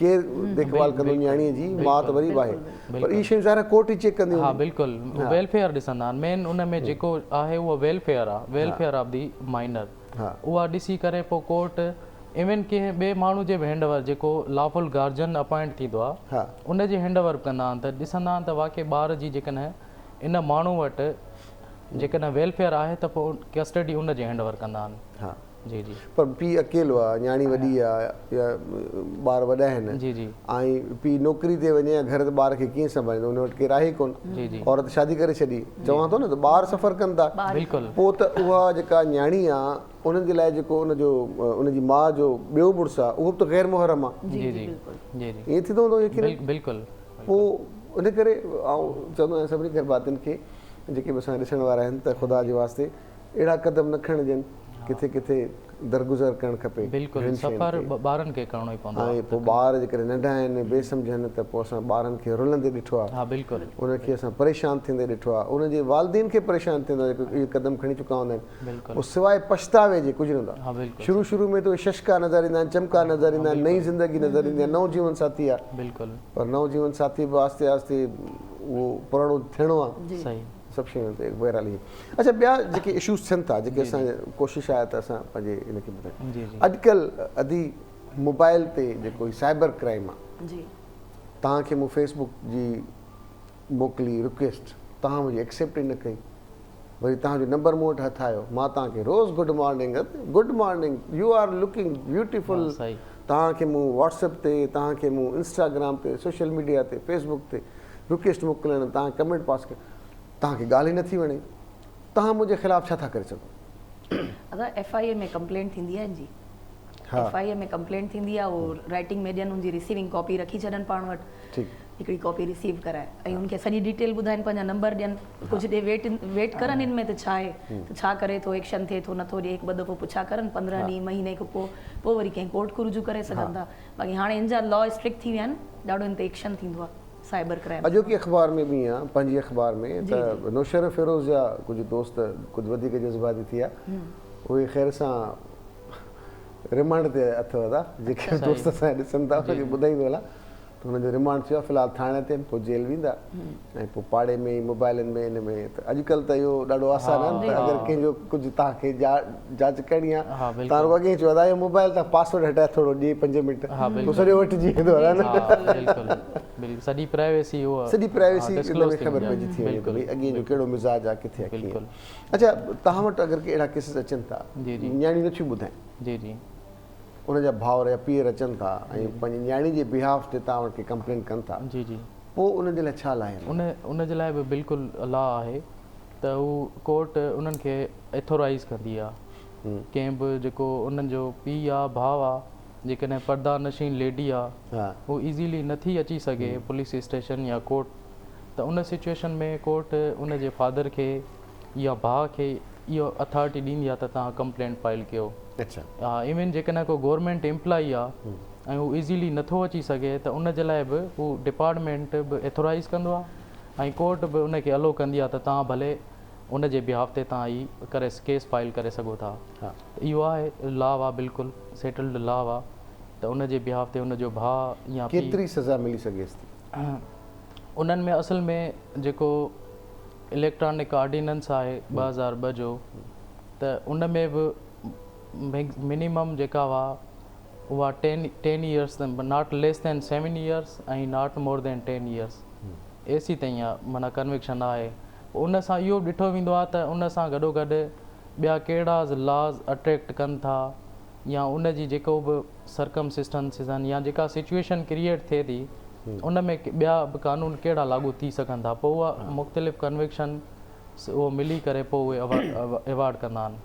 ڪير ديک ڀال ڪندو نياڻيء جي ماء ته وري به آهي پر اهي شيون ظاهر آهي ڪورٽ ئي چيڪ ڪندي
هوندي. ها بلڪل ويلفيئر ڏسندا آهن مين ان ۾ جيڪو آهي اهو ويلفيئر آهي ويلفيئر آف the minor اها ڏسي ڪري پوء ڪورٽ ايون ڪنهن ٻئي ماڻهو جي به هينڊ اوور جيڪو لافل گارجن اپائنٽ ٿيندو آهي ان جي هينڊ اوور به ڪندا آهن ته ڏسندا آهن ته واقعي ٻار جي جيڪڏهن ان ماڻهو وٽ جيڪڏهن ويلفيئر آهي ته پوء ڪسٽڊي ان جي هينڊ اوور ڪندا آهن. جي جي.
پر پيء اڪيلو آ، نياڻي وڏي آ يا ٻار وڏا آهن
جي جي.
۽ پيء نوڪري تي وڃي يا گهر ٻار کي ڪيئن سنڀاليندو ان وٽ ڪير آهي ڪونه.
جي جي.
عورت شادي ڪري ڇڏي. چوان ٿو نه ته ٻار سفر ڪن ٿا.
بلڪل.
پوء ته اها جيڪا نياڻي آ انهن جي لاء جيڪو ان جو ان جي ماء جو ٻيو مڙس آ اهو به ته غير محرم آ.
جي جي بلڪل. جي جي.
ائين ٿيندو هوندو يقينن.
بلڪل.
پوء ان ڪري آئون چوندو آهيان سڀني گهر ڀاتين کي جيڪي به اسان کي ڏسڻ وارا آهن ته خدا جي واسطي اهڙا قدم نه کڻجن ڪٿي ڪٿي درگذر ڪرڻ کپي
بلڪل
اهڙين شين
سفر
کي.
ٻارن کي ڪرڻو ئي پوندو آهي
۽ پوء ٻار جيڪڏهن ننڍا آهن بي سمجهه آهن ته پوء اسان ٻارن کي رلندي ڏٺو آهي
ها بلڪل
انهن کي اسان پريشان ٿيندي ڏٺو آهي انهن جي والدين کي پريشان ٿيندو جيڪو اهي قدم کڻي چڪا هوندا آهن
بلڪل
پوء سواء پڇتاوي جي ڪجهه نه هوندو
ها
آهي
بلڪل
شروع شروع ۾ ته اهي ششڪا نظر ايندا آهن چمڪا نظر ايندا آهن نئين زندگي نظر ايندي آهي نئون جيون ساٿي آهي
بلڪل
پر نئون جيون ساٿي به آهستي آهستي اهو پراڻو ٿيڻو آهي
صحيح
سڀ شيون تي بهرحال ائين اڇا ٻيا جيڪي اشوز ٿين ٿا جيڪي اسان ڪوشش آهي ته اسان پنهنجي ان کي ٻڌايون اڄڪلهه ادي موبائل تي جيڪو هي سائبر ڪرائم آهي
جي
توهان کي مون فيس بڪ جي موڪلي رڪويسٽ توهان منهنجي ايڪسيپٽ ئي نه ڪئي وري توهان جو نمبر مون وٽ هٿ آيو مان توهان کي روز good morning good morning you are looking beautiful توهان کي مون واٽس ايپ تي توهان کي مون انسٽاگرام تي سوشل ميڊيا تي فيس بڪ تي رڪويسٽ موڪلڻ توهان ڪمينٽ پاس ڪيو توهان کي ڳالهه ئي نٿي وڻي توهان منهنجي خلاف ڇا ٿا ڪري سگهو.
ادا ايف I A ۾ complaint ٿيندي آهي جي ايف I A ۾ complaint ٿيندي آهي اهو رائٽنگ ۾ ڏين ان جي رسيونگ ڪاپي رکي ڇڏن پاڻ وٽ هڪڙي ڪاپي رسيو ڪرائي ۽ ان کي سڄي ڊيٽيل ٻڌائين پنهنجا نمبر ڏين ڪجهه ڏي ويٽ ويٽ ڪرن ان ۾ ته ڇا آهي ته ڇا ڪري ٿو ايڪشن ٿئي ٿو نٿو ڏي هڪ ٻه دفعو پڇا ڪرن 15 ڏينهن مهيني کان پوء پوء وري ڪنهن ڪورٽ کان رجوع ڪري سگهن ٿا باقي هاڻي ان جا لا اسٽرڪٽ ٿي ويا آهن ڏاڍو ان تي ايڪشن ٿيندو آهي سائبر ڪرائم.
اڄوڪي اخبار ۾ به ائين آهي پنهنجي اخبار ۾ ته نوشهروفيروز جا ڪجهه دوست ڪجهه وڌيڪ جذباتي ٿي ويا اهي خير سان رمانڊ تي اٿو ادا جيڪي به دوست اسان کي ڏسن ٿا انهن کي ٻڌائيندو هلان ته هنن جو رمانڊ ٿيو آهي في الحال ٿاڻي تي آهن پوء جيل ويندا ۽ پوء پاڙي ۾ ئي موبائلن ۾ ان ۾ ته اڄڪلهه ته اهو ڏاڍو آسان آهي نه ته اگر ڪنهن جو ڪجهه توهان کي جاچ ڪرڻي آهي توهان رڳو اڳي ئي چئو ادا اهو موبائل تان پاسورڊ هٽائي ٿورو ڏي پنج منٽ پوء سڄو وٺجي ويندو آهي نه
سڄي پرائيويسي اها
سڄي پرائيويسي ان ۾ خبر پئجي ٿي وڃي ته ڀئي اڳي جو ڪهڙو مزاج آهي ڪٿي آهي ڪيئن اڇا توهان وٽ اگر ڪي اهڙا ڪيسز اچن ٿا نياڻيون نٿيون ٻڌائين ان جا ڀائر يا پيئر اچن ٿا ۽ پنهنجي نياڻي جي بيهاف تي توهان وٽ ڪي ڪمپلين ڪن ٿا پوء انهن جي لاء ڇا لا
آهي؟ ان جي لاء به بلڪل لا آهي ته هو ڪورٽ انهن کي اٿورائيز ڪندي آ ڪنهن به جيڪو انهن جو پيء آ ڀاء آ جيڪڏهن پرده نشين ليڊي آ هو ايزيلي نٿي اچي سگهي پوليس اسٽيشن يا ڪورٽ ته ان سچوئيشن ۾ ڪورٽ ان جي فادر کي يا ڀاء کي اهو اٿارٽي ڏيندي آ ته توهان ڪمپلينٽ فائل ڪيو ها ايون جيڪڏهن ڪو گورنمينٽ امپلائي آ ۽ هو ايزيلي نٿو اچي سگهي ته ان جي لاء به هو ڊپارٽمينٽ به اٿورائيز ڪندو آ ۽ ڪورٽ به ان کي الو ڪندي آ ته توهان ڀلي ان جي بيهاف تي توهان هي ڪري ڪيس فائل ڪري سگهو ٿا ته اهو آهي لا آ بلڪل سيٽلڊ لا آ ته ان جي بيهاف تي ان جو ڀاء يا پيء
ڪيتري سزا ملي سگهيس ٿي؟
انهن ۾ اصل ۾ جيڪو اليڪٽرانڪ آرڊيننس آهي 2002 جو ته ان ۾ به منيمم جيڪا هئا اها ten ten years not less than seven years ۽ not more than ten years ايسي تائين آ معنيٰ ڪنوڪشن آهي پوء ان سان اهو به ڏٺو ويندو آهي ته ان سان گڏو گڏ ٻيا ڪهڙا لاز اٽريڪٽ ڪن ٿا يا ان جي جيڪو به سرڪمسٽنسز آهن يا جيڪا سچويشن ڪريئيٽ ٿئي ٿي ان ۾ ٻيا به قانون ڪهڙا لاڳو ٿي سگهن ٿا پوء اها مختلف ڪنوڪشن اهو ملي ڪري پوء اهي ايوارڊ ڪندا آهن.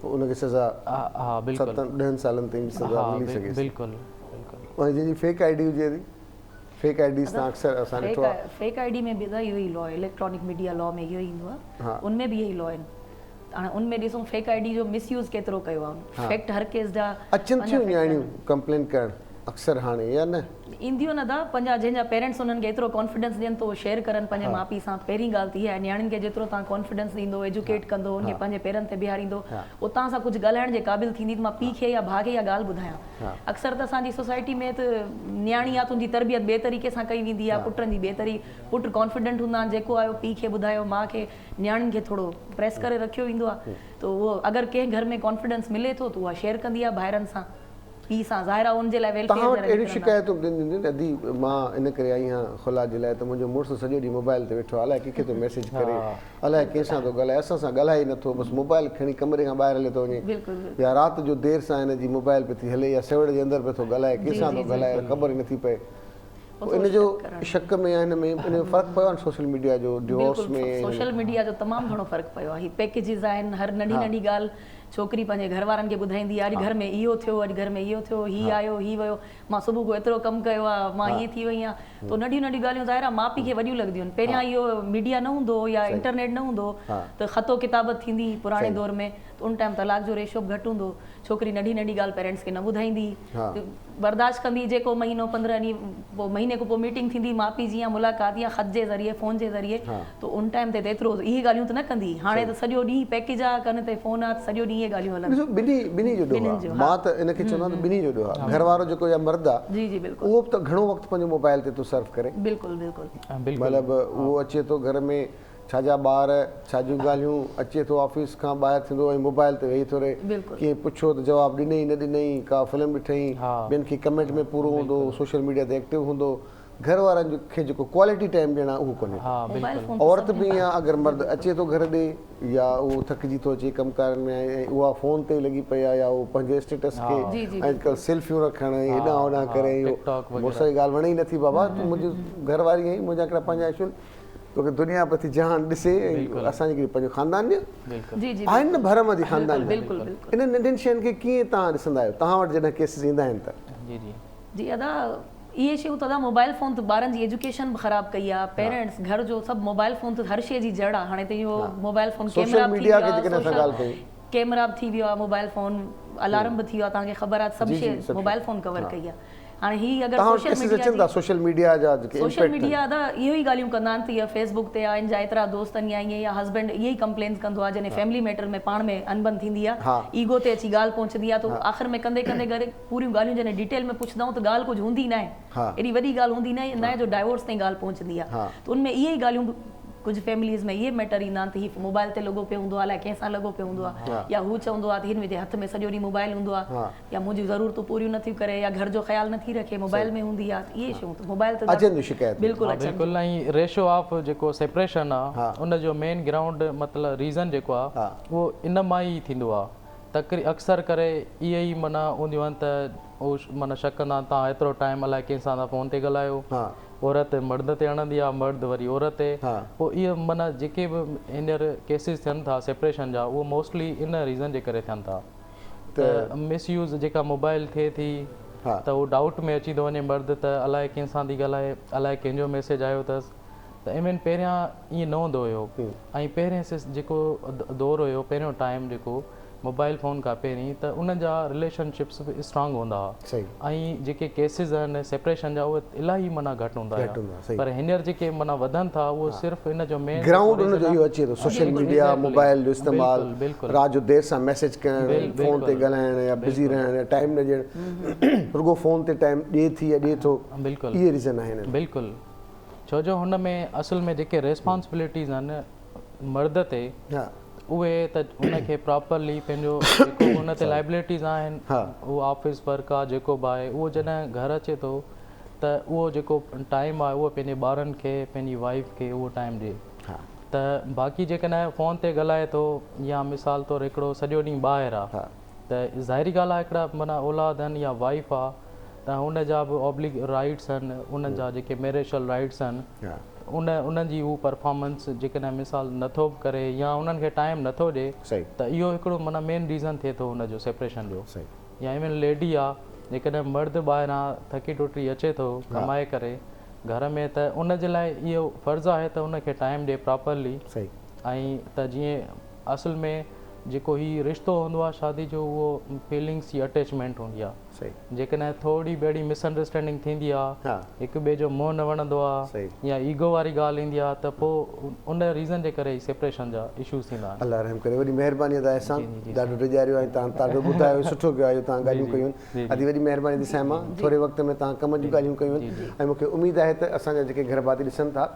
پوء ان کي سزا
ها بلڪل
ستن ڏهن سالن تائين به سزا ملي سگهي ٿي.
بلڪل بلڪل.
۽ جنهن جي فيڪ I D هجي ٿي فيڪ I Ds تان اڪثر اسان ڏٺو آهي.
فيڪ I D ۾ به ادا اهو ئي لا آهي اليڪٽرانڪ ميڊيا لا ۾ اهو ئي ايندو آهي ان ۾ به اهي ئي لا آهن هاڻي ان ۾ ڏسون فيڪ I D جو مس يوز ڪيترو ڪيو آهي فيڪٽ هر ڪيس جا
اچن ٿيون نياڻيون ڪمپلين ڪرڻ اڪثر هاڻي يا نه؟
اينديون نه ادا پنهنجا جنهن جا پيرنٽس انهن کي ايترو ڪانفيڊنس ڏين ته اهو شيئر ڪرن پنهنجي ماء پيء سان پهرين ڳالهه ته اها آهي نياڻين کي جيترو توهان ڪانفيڊنس ڏيندو ايجوڪيٽ ڪندو ان کي پنهنجي پيرن تي بيهاريندو اهو توهان سان ڪجهه ڳالهائڻ جي قابل ٿيندي ته مان پيء کي يا ڀاء کي اها ڳالهه ٻڌايان اڪثر ته اسان جي سوسائٽي ۾ ته نياڻي آ ته ان جي تربيت ٻئي طريقي سان ڪئي ويندي آهي پٽن جي ٻئي طريقي پٽ ڪانفيڊنٽ هوندا آهن جيڪو آيو پيء کي ٻڌايو ماء کي نياڻين کي ٿورو پريس ڪري رکيو ويندو آهي ته اهو اگر ڪنهن گهر ۾ ڪانفيڊنس ملي ٿو ته اها شيئر ڪندي آهي ڀائرن سان. پيء سان ظاهر آهي ان جي لاء ويلفيئر
توهان وٽ
جا
اهڙيون
نڪرندا.
شڪايتون به اينديون هونديون ادي مان ان ڪري آئي آهيان خلا جي لاء ته منهنجو مڙس سڄو ڏينهن موبائل تي ويٺو آهي الائي ڪنهن کي ٿو ميسيج ڪري الائي ڪنهن سان ٿو ڳالهائي اسان سان ڳالهائي ئي نٿو بس موبائل کڻي ڪمري کان ٻاهر هليو ٿو وڃي يا رات جو دير سان هن جي موبائل پئي ٿي هلي يا سيوڙ جي اندر پئي ٿو ڳالهائي ڪنهن سان ٿو ڳالهائي خبر ئي نٿي پئي پوء ان جو شڪ ۾ يا هن ۾ ان جو فرق پيو آهي نه سوشل ميڊيا جو ڊيوورس ۾
بلڪل سوشل ميڊيا جو تمام گهڻو فرق پيو آهي هي پيڪيجز آهن هر ننڍي ننڍي ڳالهه ڇوڪري پنهنجي گهر وارن کي ٻڌائيندي آهي اڄ گهر ۾ اهو ٿيو اڄ گهر ۾ اهو ٿيو هي آيو هي ويو مان صبح کان ايترو ڪم ڪيو آهي مان هيئن ٿي وئي آهيان ته ننڍيون ننڍيون ڳالهيون ظاهر آهي ماء پيء کي وڏيون لڳنديون آهن پهريان اهو ميڊيا نه هوندو هو يا انٽرنيٽ نه هوندو هو ته خط و ڪتابت ٿيندي هئي پراڻي دور ۾ ته ان ٽائيم طلاق جو ريشو به گهٽ هوندو هو ڇوڪري ننڍي ننڍي ڳالهه پيرنٽس کي نه ٻڌائيندي هئي برداشت ڪندي هئي جيڪو مهينو 15 ڏينهن پوء مهيني کان پوء ميٽنگ ٿيندي ماء پيء جي يا ملاقات يا خط جي ذريعي فون جي ذريعي ته ان ٽائيم تي ته ايترو اهي ڳالهيون ته نه ڪندي هئي هاڻي ته سڄو ڏينهن پيڪيج آ ڪن تي فون آ ته سڄو ڏينهن اهي ڳالهيون هلن
ڏسو ٻنهي ٻنهي جو ڏوهه آ مان ته ان کي چوندو آهيان ته ٻنهي جو ڏوهه آ گهر وارو جيڪو يا مرد آ
جي جي بلڪل
اهو به ته گهڻو وقت پنهنجو موبائل تي ٿو صرف ڪري
بلڪل بلڪل
مطلب اهو اچي ٿو گهر ۾ ڇا جا ٻار، ڇا جون ڳالهيون، اچي ٿو آفيس کان ٻاهر ٿيندو ۽ موبائل تي ويهي ٿو رهي، ڪنهن پڇيو ته جواب ڏنئي نه ڏنئي، ڪا فلم ڏٺئي، ٻين کي ڪمينٽ ۾ پورو هوندو، سوشل ميڊيا تي ايڪٽو هوندو، گهر وارن کي جيڪو ڪوالٽي ٽائيم ڏيڻ آهي اهو ڪونهي ڪو. عورت به ائين آهي اگر مرد اچي ٿو گهر ڏي يا اهو ٿڪجي ٿو اچي ڪم ڪارين ۾ ۽ اها فون تي ئي لڳي پئي آهي يا اهو پنهنجي اسٽيٽس کي اڄڪلهه سيلفيون رکڻ ۽ هيڏانهن هوڏانهن ڪري ۽ اهو مڙس کي ڳالهه وڻي ئي نٿي بابا تون منهنجي گهر واري آهين منهنجا ڪهڙا پنهنجا اشو آهن. توکي دنيا پئي ٿي جهان ڏسي ۽ اسان جي ڪري پنهنجو خاندان ڏي آهن نه ڀرم جي خاندان جا انهن ننڍين شين کي ڪيئن توهان ڏسندا آهيو توهان وٽ جڏهن ڪيسز ايندا آهن ته.
جي جي.
جي ادا اهي شيون ته ادا موبائل فون ته ٻارن جي ايجوڪيشن به خراب ڪئي آ پيرنٽس گهر جو سڀ موبائل فون ته هر شي جي جڙ آ هاڻي ته اهو موبائل فون
سوشل ميڊيا کي جيڪڏهن اسان ڳالهه ڪيون.
ڪيمرا به ٿي ويو آ موبائل فون الارم به ٿي ويو آ توهان کي خبر آ سڀ شي موبائل فون ڪور ڪئي آ هاڻي هي اگر
توهان وٽ ڪيسز اچن ٿا سوشل ميڊيا جا جيڪي
سوشل ميڊيا ادا اهو ئي ڳالهيون ڪندا آهن ته اها فيس بڪ تي آ ان جا ايترا دوست آهن يا ائين يا هسبينڊ اهي ئي ڪمپلينز ڪندو آ جڏهن فيملي ميٽر ۾ پاڻ ۾ انبن ٿيندي آ ايگو تي اچي ڳالهه پهچندي آ ته آخر ۾ ڪندي ڪندي گهر پوريون ڳالهيون جڏهن ڊيٽيل ۾ پڇندا آهيون ته ڳالهه ڪجهه هوندي ناهي ايڏي وڏي ڳالهه هوندي ناهي جو ڊائيورس تائين ڳالهه پهچندي آ ته ان ۾ اهي ئي ڳالهيون ڪجهه فيمليز ۾ اهي ميٽر ايندا آهن ته هي موبائل تي لڳو پيو هوندو آ الائي ڪنهن سان لڳو پيو هوندو آ يا هو چوندو آ ته هن جي هٿ ۾ سڄو ڏينهن موبائل هوندو آ يا منهنجون ضرورتون پوريون نه ٿيون ڪري يا گهر جو خيال نه ٿي رکي موبائل ۾ هوندي آ ته اهي شيون ته موبائل ته
اچن ٿيون شڪايتون.
بلڪل اچن
ٿيون. بلڪل ۽ ريشو آف جيڪو سيپريشن آ ان جو مين گرائونڊ مطلب ريزن جيڪو آ اهو ان مان ئي ٿيندو آ تقري اڪثر ڪري اهي ئي معنيٰ هونديون آهن ته هو معنيٰ شڪ ڪندا آهن توهان ايترو ٽائيم الائي ڪنهن سان ٿا فون تي ڳالهايو عورت مرد تي هڻندي آ مرد وري عورت تي پوء اهي معنيٰ جيڪي به هينئر ڪيسز ٿين ٿا سيپريشن جا اهو موسٽلي ان ريزن جي ڪري ٿين ٿا. ته مس يوز جيڪا موبائل ٿئي ٿي ته هو ڊائوٽ ۾ اچي ٿو وڃي مرد ته الائي ڪنهن سان ٿي ڳالهائي الائي ڪنهن جو ميسيج آيو اٿس ته ايون پهريان ائين نه هوندو هيو ۽ پهرين سس جيڪو دور هيو پهريون ٽائيم جيڪو موبائل فون کان پهرين ته انهن جا رليشن شپس به اسٽرانگ هوندا هئا ۽ جيڪي ڪيسز آهن سيپريشن جا اهي الاهي معنيٰ گهٽ هوندا هيا پر هينئر جيڪي معنيٰ وڌن ٿا اهو صرف ان جو مين
گرائونڊ ان جو اهو اچي ٿو سوشل ميڊيا موبائل جو استعمال رات جو دير سان ميسيج ڪرڻ فون تي ڳالهائڻ يا بزي رهڻ يا ٽائيم نه ڏيڻ رڳو فون تي ٽائيم ڏي ٿي يا ڏي ٿو اهي ريزن آهن.
بلڪل ڇو جو هن ۾ اصل ۾ جيڪي ريسپانسبلٽيز آهن مرد تي اهي ته ان کي پراپرلي پنهنجو جيڪو به ان تي لائبلٽيز آهن اهو آفيس ورڪ آهي جيڪو به آهي اهو جڏهن گهر اچي ٿو ته اهو جيڪو ٽائيم آهي اهو پنهنجي ٻارن کي پنهنجي وائيف کي اهو ٽائيم ڏي ته باقي جيڪڏهن فون تي ڳالهائي ٿو يا مثال طور هڪڙو سڄو ڏينهن ٻاهر آهي ته ظاهري ڳالهه آهي هڪڙا معنيٰ اولاد آهن يا وائيف آهي ته ان جا به آبليگ رائيٽس آهن انهن جا جيڪي ميريشل رائيٽس آهن ان انهن جي هو پرفارمنس جيڪڏهن مثال نٿو به ڪري يا انهن کي ٽائيم نٿو ڏي ته اهو هڪڙو معنيٰ مين ريزن ٿئي ٿو ان جو سيپريشن جو يا ايون ليڊي آ جيڪڏهن مرد ٻاهران ٿڪي ٽٽي اچي ٿو ڪمائي ڪري گهر ۾ ته ان جي لاء اهو فرض آهي ته ان کي ٽائيم ڏي پراپرلي ۽ ته جيئن اصل ۾ جيڪو هي رشتو هوندو آهي شادي جو اهو فيلنگس جي اٽيچمينٽ هوندي آهي جيڪڏهن ٿوري به اهڙي مس انڊرسٽينڊنگ ٿيندي آ هڪ ٻئي جو منهن نه وڻندو آ يا ايگو واري ڳالهه ايندي آ ته پو ان ريزن جي ڪري ئي سيپريشن جا اشوز ٿيندا آهن.
الله رحم ڪري وڏي مهرباني ادا احسان ڏاڍو ڊيڄاريو ۽ توهان ڏاڍو ٻڌايو ۽ سٺو ڪيو آهي جو توهان ڳالهيون ڪيون ادي وڏي مهرباني ادي صائمه ٿوري وقت ۾ توهان ڪم جون ڳالهيون ڪيون ۽ مونکي اميد آهي ته اسان جا جيڪي گهر ڀاتي ڏسن ٿا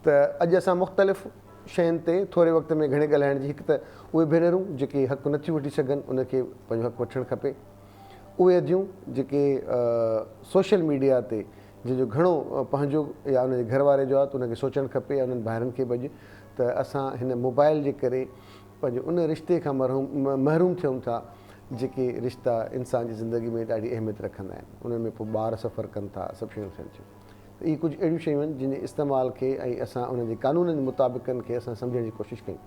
ته اڄ اسان مختلف شين تي ٿوري وقت ۾ گهڻي ڳالهائڻ جي هڪ ته اهي ڀينرون جيڪي حق نٿيون وٺي سگهن ان کي پنهنجو حق وٺڻ کپي. اهي اديون جيڪي سوشل ميڊيا تي جنهن جو گهڻو پنهنجو يا ان جي گهر واري جو آهي ته ان کي سوچڻ کپي يا انهن ڀائرن کي به اڄ ته اسان هن موبائل جي ڪري پنهنجي ان رشتي کان محروم ٿيون ٿا جيڪي رشتا انسان جي زندگي ۾ ڏاڍي اهميت رکندا آهن انهن ۾ پوء ٻار سفر ڪن ٿا سڀ شيون ٿين ٿيون ته اهي ڪجهه اهڙيون شيون آهن جن جي استعمال کي ۽ اسان انهن جي قانونن مطابقن کي اسان سمجهڻ جي ڪوشش ڪيون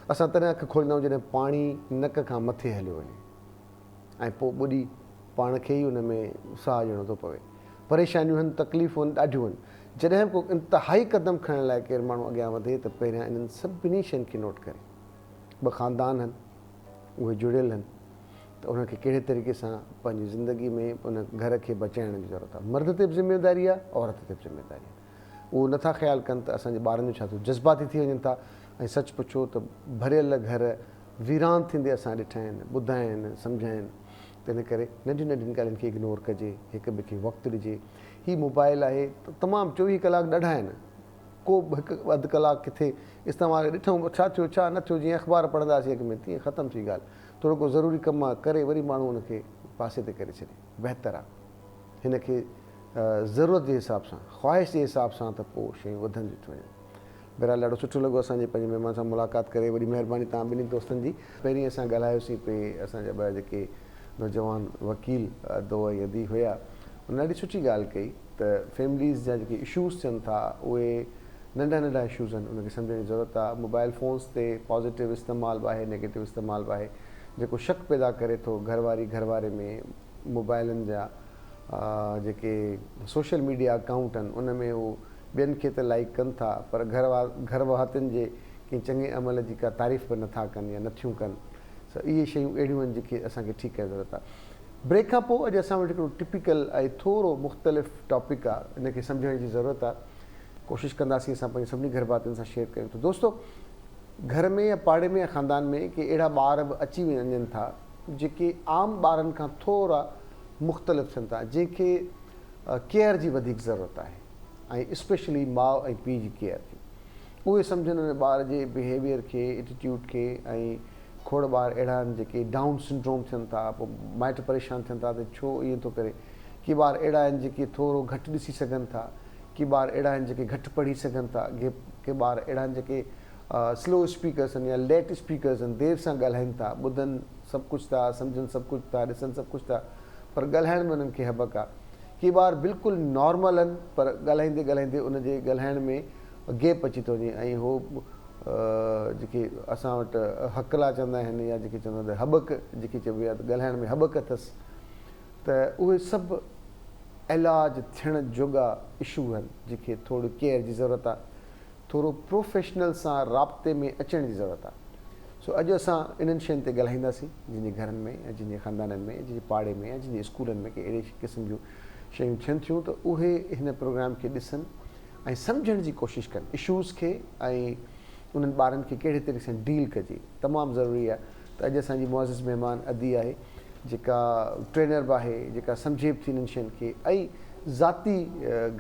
اسان تڏهن اک کوليندا آهيون جڏهن پاڻي نڪ کان مٿي هليو وڃي ۽ پوء ٻڏي پاڻ کي ئي ان ۾ ساهه ڏيڻو ٿو پوي. پريشانيون هن، تڪليفون هن، ڏاڍيون هن. جڏهن به ڪو انتهائي قدم کڻڻ لاء ڪير ماڻهو اڳيان وڌي ته پهريان انهن سڀني شين کي نوٽ ڪري. ٻه خاندان هن، اهي جڙيل هن ته انهن کي ڪهڙي طريقي سان پنهنجي زندگي ۾ ان گهر کي بچائڻ جي ضرورت آهي. مرد تي به ذميواري آهي، عورت تي به ذميواري آهي. اهو نٿا خيال ڪن ته اسان جي ٻارن جو ڇا ٿيو. جذباتي ٿي وڃن ٿا ۽ سچ پڇو ته ڀريل گهر ويران ٿيندي اسان ڏٺا آهن، ٻڌا آهن، سمجهيا آهن. تنهن ڪري ننڍين ننڍين ڳالهين کي اگنور ڪجي، هڪ ٻئي کي وقت ڏجي. هي موبائل آهي ته تمام 24 ڪلاڪ ڏاڍا آهن. ڪو به هڪ اڌ ڪلاڪ ڪٿي استعمال ڪري ڏٺئون ڇا ٿيو ڇا نه ٿيو جيئن اخبار پڙهنداسين اڳ ۾ تيئن ختم ٿي ڳالهه. ٿورو ڪو ضروري ڪم آهي ڪري وري ماڻهو ان کي پاسي تي ڪري ڇڏي بهتر آهي. هن کي ضرورت جي حساب سان خواهش جي حساب سان ته پوء شيون وڌنديون ٿيون وڃن. بهرحال ڏاڍو سٺو لڳو اسان جي پنهنجي مهمان سان ملاقات ڪري وڏي مهرباني توهان ٻنهي دوستن جي. پهرين اسان ڳالهايوسين پئي اسان جا ٻه جيڪي نوجوان وڪيل ادو ۽ ادي هيا انهن ڏاڍي سٺي ڳالهه ڪئي ته فيمليز جا جيڪي اشوز ٿين ٿا اهي ننڍا ننڍا اشوز آهن ان کي سمجهڻ جي ضرورت آهي موبائل فونز تي پازيٽو استعمال به آهي نيگيٽو استعمال به آهي جيڪو شڪ پيدا ڪري ٿو گهر واري گهر واري ۾ موبائلن جا جيڪي سوشل ميڊيا اڪائونٽ آهن ان ۾ هو ٻين کي ته لائيڪ ڪن ٿا پر گهر گهر ڀاتين جي ڪنهن چڱي عمل جي ڪا تعريف به نٿا ڪن يا نٿيون ڪن سو اهي شيون اهڙيون آهن جيڪي اسان کي ٺيڪ ڪرڻ جي ضرورت آهي. بريڪ کان پوء اڄ اسان وٽ هڪڙو ٽپيڪل ۽ ٿورو مختلف ٽاپڪ آهي ان کي سمجهڻ جي ضرورت آهي ڪوشش ڪنداسين اسان پنهنجي سڀني گهر ڀاتين سان شيئر ڪيون ته دوستو گهر ۾ يا پاڙي ۾ يا خاندان ۾ ڪي اهڙا ٻار به اچي وڃن ٿا جيڪي عام ٻارن کان ٿورا مختلف ٿين ٿا جنهن کي ڪيئر جي وڌيڪ ضرورت آهي ۽ اسپيشلي ماء ۽ پيء جي ڪيئر جي. اهي سمجهن ان ٻار جي بهيويئر کي، ايٽيٽيوڊ کي ۽ کوڙ ٻار اهڙا آهن جيڪي ڊائون سنڊروم ٿين ٿا پوء مائٽ پريشان ٿين ٿا ته ڇو ائين ٿو ڪري. ڪي ٻار اهڙا آهن جيڪي ٿورو گهٽ ڏسي سگهن ٿا، ڪي ٻار اهڙا آهن جيڪي گهٽ پڙهي سگهن ٿا، ڪي ٻار اهڙا آهن جيڪي سلو اسپيڪرس آهن يا ليٽ اسپيڪرس آهن دير سان ڳالهائين ٿا، ٻڌن سڀ ڪجهه ٿا، سمجهن سڀ ڪجهه ٿا، ڏسن سڀ ڪجهه ٿا پر ڳالهائڻ ۾ انهن کي هٻڪ آهي. ڪي ٻار بلڪل نارمل آهن پر ڳالهائيندي ڳالهائيندي ان جي ڳالهائڻ ۾ گيپ اچي ٿو وڃي ۽ هو جيڪي اسان وٽ هڪلا چوندا آهن يا جيڪي چوندا آهن ته هٻڪ جيڪي چئبي آهي ته ڳالهائڻ ۾ هٻڪ اٿس ته اهي سڀ علاج ٿيڻ جوڳا اشو آهن جيڪي ٿوري ڪيئر جي ضرورت آهي. ٿورو پروفيشنل سان رابطي ۾ اچڻ جي ضرورت آ. سو اڄ اسان انهن شين تي ڳالهائينداسين جن جي گهرن ۾ يا جن جي خاندانن ۾ يا جن جي پاڙي ۾ يا جن جي اسڪولن ۾ ڪي اهڙي قسم جون شيون ٿين ٿيون ته اهي هن پروگرام کي ڏسن ۽ سمجهڻ جي ڪوشش ڪن اشوز کي ۽ انهن ٻارن کي ڪهڙي طريقي سان ڊيل ڪجي تمام ضروري آ ته اڄ اسان جي معزز مهمان ادي آهي جيڪا ٽرينر به آهي جيڪا سمجهي به ٿي انهن شين کي ۽ ذاتي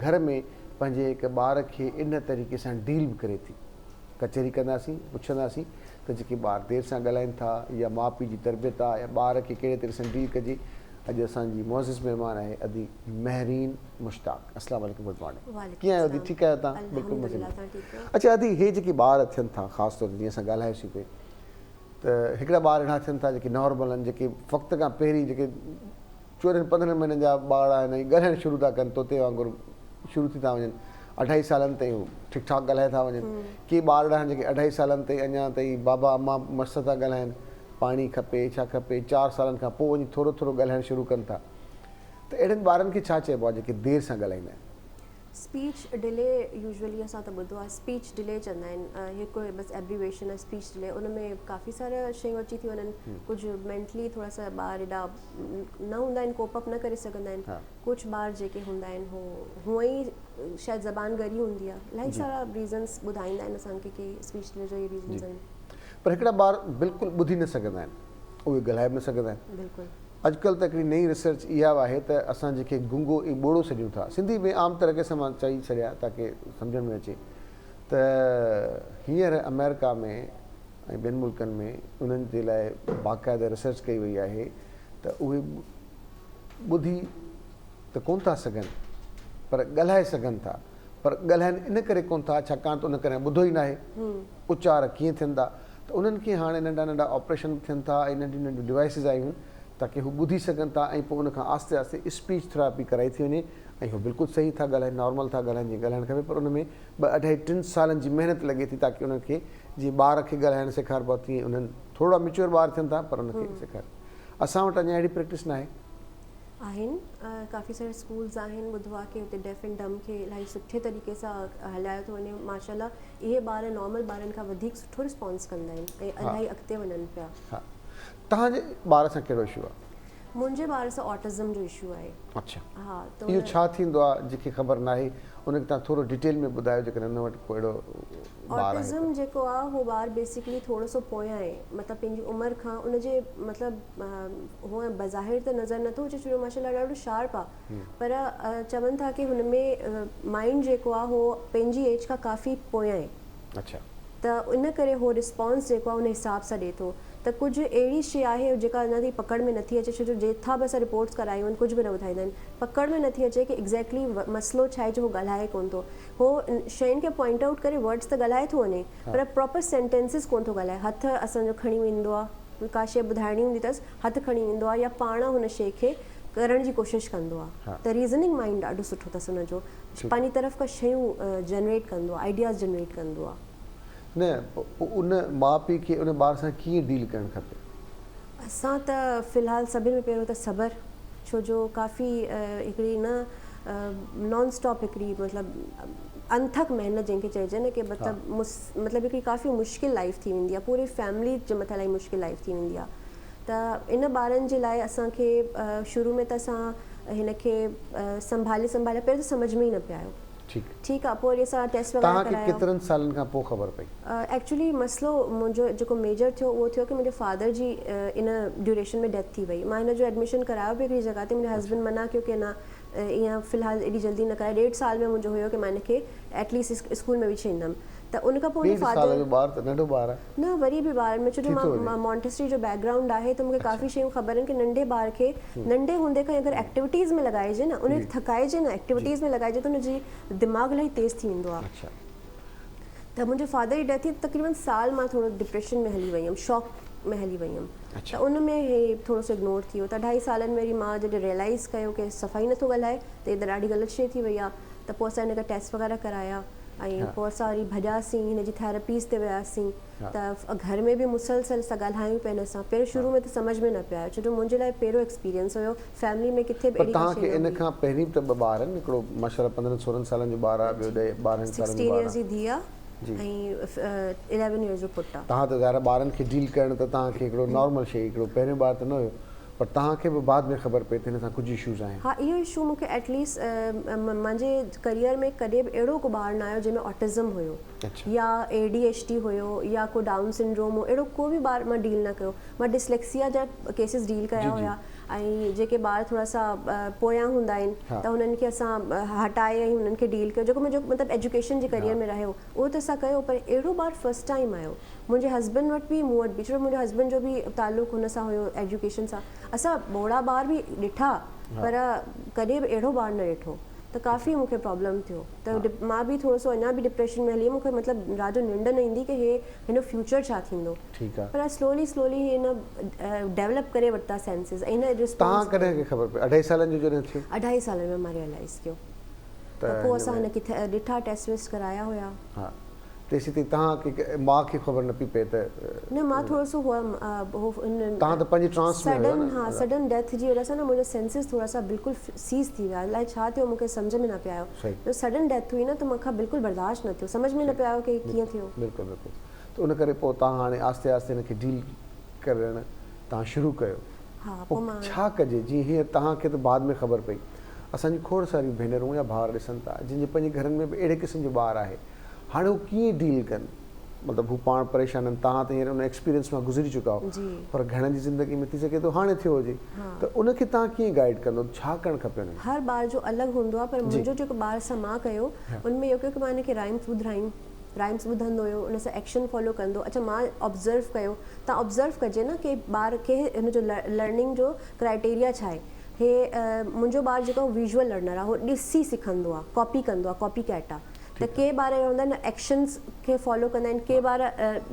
گهر ۾ پنهنجي هڪ ٻار کي ان طريقي سان ڊيل به ڪري ٿي. ڪچهري ڪنداسين، پڇنداسين ته جيڪي ٻار دير سان ڳالهائين ٿا يا ماء پيء جي تربيت آ يا ٻار کي ڪهڙي طريقي سان ڊيل ڪجي. اڄ اسان جي معزز مهمان آهي ادي مهرين مشتاق. السلام عليڪم گڊ مارننگ. ڪيئن آهيو ادي ٺيڪ آهيو تان؟ بلڪل مزي ۾. اڇا ادي هي جيڪي ٻار ٿين ٿا خاص طور تي جيئن اسان ڳالهايوسين پئي ته هڪڙا ٻار اهڙا ٿين ٿا جيڪي نارمل آهن جيڪي وقت کان پهرين جيڪي 14 15 مهينن جا ٻار آهن ۽ ڳالهائڻ شروع ٿا ڪن طوطي وانگر شروع ٿي ٿا وڃن اڍائي سالن تائين هو ٺيڪ ٺاڪ ڳالهائي ٿا وڃن ڪي ٻار اهڙا آهن جيڪي اڍائي سالن تائين اڃا تائين بابا اما مس ٿا ڳالهائن پاڻي کپي ڇا کپي 4 سالن کان پوء وڃي ٿورو ٿورو ڳالهائڻ شروع ڪن ٿا ته اهڙن ٻارن کي ڇا چئبو آهي جيڪي دير سان ڳالهائيندا آهن.
اسپيچ ڊلي يوزولي اسان ته ٻڌو آهي اسپيچ ڊلي چوندا آهن هڪ بس ايبريويشن آهي اسپيچ ڊلي ان ۾ ڪافي سارا شيون اچي ٿي وڃن ڪجهه مينٽلي ٿورا سا ٻار ايڏا نه هوندا آهن ڪوپ اپ نه ڪري سگهندا آهن ڪجهه ٻار جيڪي هوندا آهن هو هونئن ئي شايد زبان ڳري هوندي آهي الاهي سارا ريزنس ٻڌائيندا آهن اسان کي ڪي اسپيچ ڊلي جو هي ريزنس آهن.
پر هڪڙا ٻار بلڪل ٻڌي نه سگهندا آهن اهي ڳالهائي به نه سگهندا آهن.
بلڪل.
اڄڪلهه ته هڪڙي نئين ريسرچ اها به آهي ته اسان جنهن کي گونگو ۽ ٻوڙو سڏيون ٿا، سنڌي ۾ عام طريقي سان مان چئي ڇڏيان تاڪه سمجهڻ ۾ اچي ته هينئر آمريڪا ۾ ۽ ٻين ملڪن ۾ انهن جي لاء باقاعده ريسرچ ڪئي وئي آهي ته اهي ٻڌي ته ڪونه ٿا سگهن پر ڳالهائي سگهن ٿا پر ڳالهائن ان ڪري ڪونه ٿا ڇاڪاڻ ته انهن ڪڏهن ٻڌو ئي ناهي اچار ڪيئن ٿين ٿا ته انهن کي هاڻي ننڍا ننڍا آپريشن به ٿين ٿا ۽ ننڍيون ننڍيون ڊوائسز آيون آهن تاڪه هو ٻڌي سگهن ٿا ۽ پوء ان کان آهستي آهستي اسپيچ ٿراپي ڪرائي ٿي وڃي ۽ هو بلڪل صحيح ٿا ڳالهائن نارمل ٿا ڳالهائن جيئن ڳالهائڻ کپي پر ان ۾ ٻه اڍائي ٽن سالن جي محنت لڳي ٿي تاڪه انهن کي جيئن ٻار کي ڳالهائڻ سيکاربو آهي تيئن انهن ٿورڙا ميچوئر ٻار ٿين ٿا پر ان کي سيکار اسان وٽ اڃا اهڙي پريڪٽس ناهي.
آهن ڪافي سارا اسڪولز آهن ٻڌو آهي ڪي اتي ڊيف اينڊ ڊم کي الاهي سٺي طريقي سان هلايو ٿو وڃي ماشاء الله اهي ٻار نارمل ٻارن کان وڌيڪ سٺو رسپانس ڪندا آهن ۽ الاهي اڳتي وڃن پيا.
ها توهان جي ٻار سان ڪهڙو اشو آهي؟
منهنجي ٻار سان آٽزم جو اشو آهي.
اڇا اهو ڇا ٿيندو آهي جنهن کي خبر ناهي ان کي توهان ٿورو ڊيٽيل ۾ ٻڌايو جيڪڏهن ان وٽ ڪو اهڙو ٻار آهي ته.
آٽزم جيڪو آهي اهو ٻار بيسيڪلي ٿورو سو پويان آهي مطلب پنهنجي عمر کان ان جي مطلب هونء بظاهر ته نظر نٿو اچي ڇو جو ماشاء الله ڏاڍو شارپ آهي پر چون ٿا ڪي هن ۾ مائنڊ جيڪو آهي اهو پنهنجي ايج کان ڪافي پويان آهي.
اڇا.
ته ان ڪري هو رسپانس جيڪو آهي ان حساب سان ڏي ٿو ته ڪجهه اهڙي شي آهي جيڪا اڃا تائين پڪڙ ۾ نٿي اچي ڇو جو جيٿا به اسان رپورٽس ڪرايون آهن ڪجهه به نه ٻڌائيندا آهن پڪڙ ۾ نٿي اچي ڪي ايگزيڪٽلي مسئلو ڇا آهي جو هو ڳالهائي ڪونه ٿو هو شين کي پوائنٽ آئوٽ ڪري ورڊس ته ڳالهائي ٿو وڃي پر پراپر سينٽينسز ڪونه ٿو ڳالهائي هٿ اسان جو کڻي ويندو آهي ڪا شي ٻڌائڻي هوندي اٿس هٿ کڻي ايندو آهي يا پاڻ هن شي کي ڪرڻ جي ڪوشش ڪندو آهي ته ريزننگ مائنڊ ڏاڍو سٺو اٿس ان جو پنهنجي طرف کان شيون جنريٽ ڪندو آهي آئيڊياز جنريٽ ڪندو آهي.
نه پوء ان ماء پيء کي ان ٻار سان ڪيئن ڊيل ڪرڻ کپي؟
اسان ته في الحال سڀن ۾ پهريون ته صبر ڇو جو ڪافي هڪڙي نه نان اسٽاپ هڪڙي مطلب انٿڪ محنت جنهن کي چئجي نه ڪي مطلب مطلب هڪڙي ڪافي مشڪل لائيف ٿي ويندي آهي پوري فيملي جي مٿان الاهي مشڪل لائيف ٿي ويندي آهي ته ان ٻارن جي لاء اسان کي شروع ۾ ته اسان هن کي سنڀالي سنڀالي پهريون ته سمجهه ۾ ئي نه پيا آيو
ٺيڪ
ٺيڪ آ پوء وري اسان ٽيسٽ وغيره
توهان کي
ڪرايا.
ڪيترن سالن کان پوء خبر پئي؟
ايڪچولي مسئلو منهنجو جيڪو ميجر ٿيو اهو ٿيو ڪي منهنجي فادر جي ان ڊيوريشن ۾ ڊيٿ ٿي وئي مان هن جو ايڊميشن ڪرايو به هڪڙي جڳهه تي منهنجي هسبنڊ منع ڪيو ڪي نه ايئن في الحال ايڏي جلدي نه ڪرائي ڏيڍ سال ۾ منهنجو هيو ڪي مان هن کي ايٽ ليسٽ اسڪول ۾ به ڇڏيندم ته ان کان پوء منهنجي
ڏيڍ سال
فادر
جو ٻار ته ننڍو ٻار آهي.
نه وري به ٻارن ۾ ڇو جو
ٿي ٿو
مان
وڃي.
مونٽيسري جو بيڪ گرائونڊ آهي ته مونکي ڪافي شيون خبر آهن ڪي ننڍي ٻار کي ننڍي هوندي کان ئي اگر ايڪٽيوٽيز ۾ لڳائجي نه ان کي ٿڪائجي نه ايڪٽيوٽيز ۾ لڳائجي ته ان جي دماغ الاهي تيز ٿي ويندو آهي ته منهنجي فادر جي ڊيٿ ٿي تقريبن سال مان ٿورو ڊپريشن ۾ هلي وئي هيم شاڪ ۾ هلي وئي هيم ته ان ۾ هي ٿورو سو اگنور ٿي ويو ته اڍائي سالن ۾ وري مان جڏهن ريئلائز ڪيو ڪي صفائي نٿو ڳالهائي ته هي ته ڏاڍي غلط شي ٿي وئي آهي ته پوء اسان هن کان ٽيسٽ وغيره ڪرايا ۽ پوء اسان وري ڀڄاسين هن جي ٿيراپيز تي وياسين ته گهر ۾ به مسلسل اسان ڳالهايون پيا هن سان پهريون شروع ۾ ته سمجهه ۾ نه پيا آيو ڇو جو منهنجي لاء پهريون ايڪسپيرينس هيو فيملي ۾ ڪٿي به
پر
اهڙي ڪا
توهان
شي
کي
نه
ان
هئي.
کان پهرين به ته ٻه ٻار آهن هڪڙو ماشاء الله پندرهن سورهن سالن جو ٻار آهي ٻيو ڏهه ٻارهن سالن جو
سڪسٽين
ٻار
ايئرز
آهي
جي ڌيء آهي
جي
۽ اليون ايئرز جو پٽ آهي.
توهان ته ظاهر آهي ٻارن کي ڊيل ڪرڻ ته توهان کي هڪڙو نارمل شيء هڪڙو پهريون ٻار ته نه هيو پر توهان کي به بعد ۾ خبر پئي ته هن سان ڪجهه اشوز آهن.
ها اهو اشو مون کي ايٽ ليسٽ منهنجي ڪريئر ۾ ڪڏهن به اهڙو ڪو ٻار نه آيو جنهن ۾ آٽزم هيو يا اي ڊي ايڇ ڊي هيو يا ڪو ڊائون سنڊروم هو اهڙو ڪو به ٻار مان ڊيل نه ڪيو مان ڊسليڪسيا جا ڪيسز ڊيل ڪيا هيا ۽ جيڪي ٻار ٿورا سا پويان هوندا آهن ته هنن کي اسان هٽائي ۽ هنن کي ڊيل ڪيو جيڪو منهنجو مطلب ايجوڪيشن جي ڪريئر ۾ رهيو اهو ته اسان ڪيو پر اهڙو ٻار فرسٽ ٽائيم آيو منهنجي هسبنڊ وٽ به مون وٽ به ڇو جو منهنجي هسبنڊ جو به تعلق هن سان هيو ايجوڪيشن سان اسان ٻوڙا ٻار به ڏٺا پر ڪڏهن به اهڙو ٻار نه ڏٺو ته ڪافي مون کي پرابلم ٿيو ته مان به ٿورو سو اڃا به ڊپريشن ۾ هلي ويم مون کي مطلب رات جو ننڊ نه ايندي ڪي هي هن جو فيوچر ڇا ٿيندو پر سلولي سلولي هي هن ڊيولپ ڪري ورتا سينسز ۽ هن رسپانس
توهان ڪڏهن کي خبر پئي اڍائي سالن جو جڏهن ٿيو؟
اڍائي سالن ۾ مان ريئلائز ڪيو ته پوء اسان هن کي ڏٺا ٽيسٽ ويسٽ ڪرايا هيا.
ها تيسين تائين توهان کي ماء کي خبر نه پئي پئي ته.
نه مان ٿورو سو هو ان.
توهان ته پنهنجي ٽرانس ۾ هيو نه.
سڊن ها سڊن ڊيٿ جي وجه سان نه منهنجا سينسز ٿورا سا بلڪل سيز ٿي ويا الائي ڇا ٿيو مون کي سمجهه ۾ نه پيا آيو جو سڊن ڊيٿ هئي نه ته مون کان بلڪل برداشت نه ٿيو سمجهه ۾ نه پيا آيو ڪي ڪيئن ٿيو.
بلڪل بلڪل ته ان ڪري پوء توهان هاڻي آهستي آهستي هن کي ڊيل ڪرڻ توهان شروع ڪيو.
ها
پوء
پوء مان.
ڇا ڪجي جيئن هينئر توهان کي ته بعد ۾ خبر پئي اسان جون کوڙ ساريون ڀينرون يا ڀائر ڏسن ٿا جن جي پنهنجي گهرن ۾ به اهڙي قسم جو ٻار آهي هاڻي هو ڪيئن ڊيل ڪن مطلب هو پاڻ پريشان آهن توهان ته هينئر ان ايڪسپيرينس مان گذري چڪا آهيو پر گهڻن جي زندگي ۾ ٿي سگهي ٿو هاڻي ٿيو هجي ته ان کي توهان ڪيئن گائيڊ ڪندو ڇا ڪرڻ کپي انهن کي.
هر ٻار جو الڳ هوندو آهي پر منهنجو جيڪو ٻار سان مان ڪيو ان ۾ اهو ڪيو ڪي مان ان کي رائمس ٻڌرايون رائمس ٻڌندو هيو ان سان ايڪشن فالو ڪندو اڇا مان آبزرو ڪيو تان آبزرو ڪجي نه ڪي ٻار کي هن جو لرننگ جو ڪرائيٽيريا ڇا آهي. هي منهنجو ٻار جيڪو آهي ويزوئل لرنر آهي هو ڏسي سکندو آهي ڪاپي ڪندو آهي ڪاپي ڪيٽ آهي ته ڪي ٻار اهڙا هوندا آهن ايڪشنز کي فالو ڪندا آهن ڪي ٻار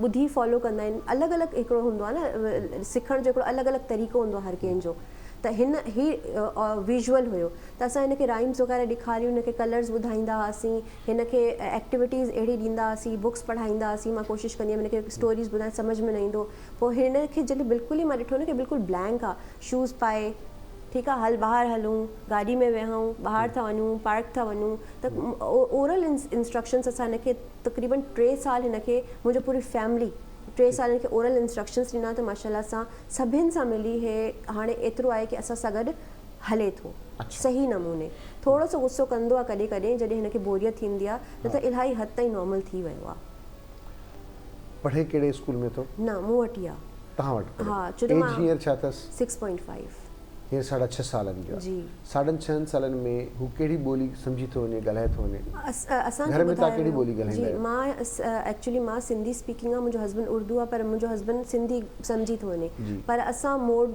ٻڌي فالو ڪندا آهن الڳ الڳ هڪڙو هوندو آهي نه سکڻ جو هڪڙو الڳ الڳ طريقو هوندو آهي هر ڪنهن جو ته هن هي ويزوئل هيو ته اسان هن کي رائمز وغيره ڏيکاريون هن کي ڪلرز ٻڌائيندا هئاسين هن کي ايڪٽيوٽيز اهڙي ڏيندا هئاسين بڪس پڙهائيندا هئاسين مان ڪوشش ڪندي هيم هن کي اسٽوريز ٻڌايان سمجهه ۾ نه ايندو پوء هن کي جڏهن بلڪل ئي مان ڏٺو نه ڪي بلڪل بلينڪ آ شوز پائي ٺيڪ آ هل ٻاهر هلون گاڏي ۾ ويهون ٻاهر ٿا وڃون پارڪ ٿا وڃون ته اورل انسٽرڪشنس اسان هن کي تقريبن ٽي سال هن کي منهنجو پوري فيملي ٽي سال هن کي اورل انسٽرڪشنس ڏنا ته ماشاء الله سان سڀن سان ملي هي هاڻي ايترو آهي ڪي اسان سان گڏ هلي ٿو صحيح نموني ٿورو سو غصو ڪندو آ ڪڏهن ڪڏهن جڏهن هن کي بوريت ٿيندي آ نه ته الاهي حد تائين نارمل ٿي ويو آ.
پڙهي ڪهڙي اسڪول ۾ ٿو؟
نه مون وٽ ئي آ.
توهان وٽ پڙهي
ها ڇو جو
ايج
مان
هينئر ڇا اٿس؟
6.5.
هينئر ساڍا ڇهه سالن جو آ.
جي.
ساڍن ڇهن سالن ۾ هو ڪهڙي ٻولي سمجهي ٿو وڃي ڳالهائي ٿو وڃي؟
اسان کي
گهر ۾ توهان
ٻڌايو
ڪهڙي
ويو
ٻولي
جي
ڳالهائيندا آهيو؟
مان ايڪچولي مان سنڌي اسپيڪنگ آ منهنجو هسبنڊ اردو آ پر منهنجو هسبنڊ سنڌي سمجهي ٿو وڃي
جي.
پر اسان موڊ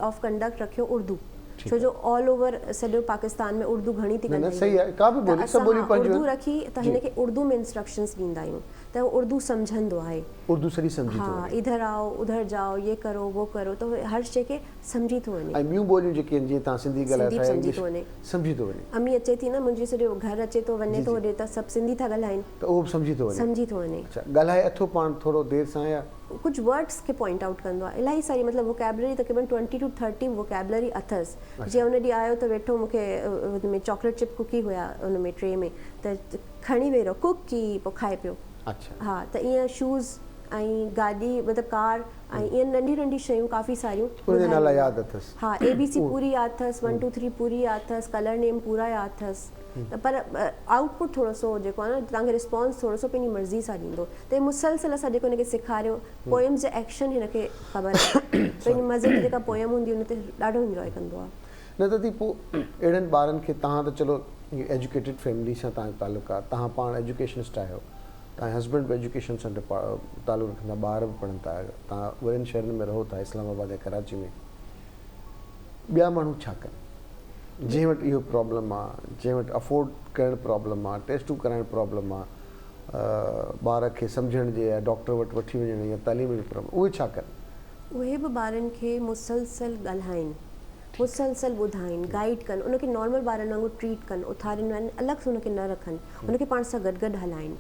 آف ڪنڊڪٽ رکيو اردو
ٺيڪ
ڇو
آ.
جو آل اوور سڄو پاڪستان ۾ اردو گهڻي ٿي
نه نه
ڳالهائي
صحيح
وڃي
آ ڪا به
ته
ٻولي سڀ
اسان
ٻوليون
ها
پنهنجون
اردو
آهن
رکي ته
جي.
هن کي اردو ۾ انسٽرڪشنس ڏيندا آهيون ته هو اردو سمجهندو آهي.
اردو سڄي سمجهي ٿو
ها
وڃي.
ادهر آئو ادهر جائو يي ڪرو وو ڪرو ته هو هر شي کي سمجهي ٿو وڃي.
۽ ٻيون ٻوليون جيڪي آهن جيئن توهان سنڌي ڳالهايو
سنڌي
ٿا
به
يا
سمجهي
انگلش
ٿو وڃي.
سمجهي ٿو وڃي.
امي اچي ٿي نه منهنجي سڄو گهر اچي ٿو وڃي
جي
ٿو
جي.
هوڏي ته سڀ سنڌي ٿا ڳالهائين.
ته اهو به سمجهي ٿو وڃي.
سمجهي ٿو وڃي.
اڇا ڳالهائي اٿو پاڻ ٿورو دير سان يا.
ڪجهه ورڊس کي پوائنٽ آئوٽ ڪندو آهي الاهي ساري مطلب ووڪيبلري تقريبن ٽوئنٽي ٽو ٿرٽي ووڪيبلري اٿس جيئن ان ڏينهن آيو ته ويٺو مون کي ان ۾ چاڪليٽ چپ ڪوڪي هيا ان ۾ ٽري ۾ ته کڻي ويهي رهيو ڪوڪي پوء کائي پيو
اڇا
ها ته ائين شوز ۽ گاڏي مطلب ڪار ۽ ائين ننڍيون ننڍيون شيون ڪافي ساريون
ان جا
ٻڌائي
نالا
ويندو
ياد
آهي
اٿس
ها اي بي سي پوري ياد اٿس ون ٽو ٿري پوري ياد اٿس ڪلر نيم پورا ياد اٿس ته پر آئوٽ پٽ ٿورو سو جيڪو آهي نه توهان کي رسپانس ٿورو سو پنهنجي مرضي سان ڏيندو ته مسلسل اسان جيڪو هن کي سيکاريو پوئمز جا ايڪشن هن کي خبر آهي پنهنجي مزي جي جيڪا پوئم هوندي ان تي ڏاڍو انجوائي ڪندو آهي.
نه دادي پوء اهڙن ٻارن کي توهان ته چلو ايجوڪيٽيڊ فيملي سان توهان جو تعلق آهي توهان پاڻ ايجوڪيشنسٽ آهيو توهان جا هسبنڊ به ايجوڪيشن سان تعلق رکن ٿا ٻار به پڙهن ٿا توهان وڏن شهرن ۾ رهو ٿا اسلام آباد يا ڪراچي ۾ ٻيا ماڻهو ڇا ڪن جنهن وٽ اهو پرابلم آ جنهن وٽ افورڊ ڪرڻ پرابلم آ ٽيسٽون ڪرائڻ پرابلم آ ٻار کي سمجهڻ جي يا ڊاڪٽر وٽ وٺي وڃڻ يا تعليم جو پرابلم اهي ڇا ڪن؟
اهي به ٻارن کي مسلسل ڳالهائين مسلسل ٻڌائين گائيڊ ڪن ان کي نارمل ٻارن وانگر ٽريٽ ڪن اٿارين ويهارين الڳ سان ان کي نه رکن ان کي پاڻ سان گڏ گڏ هلائين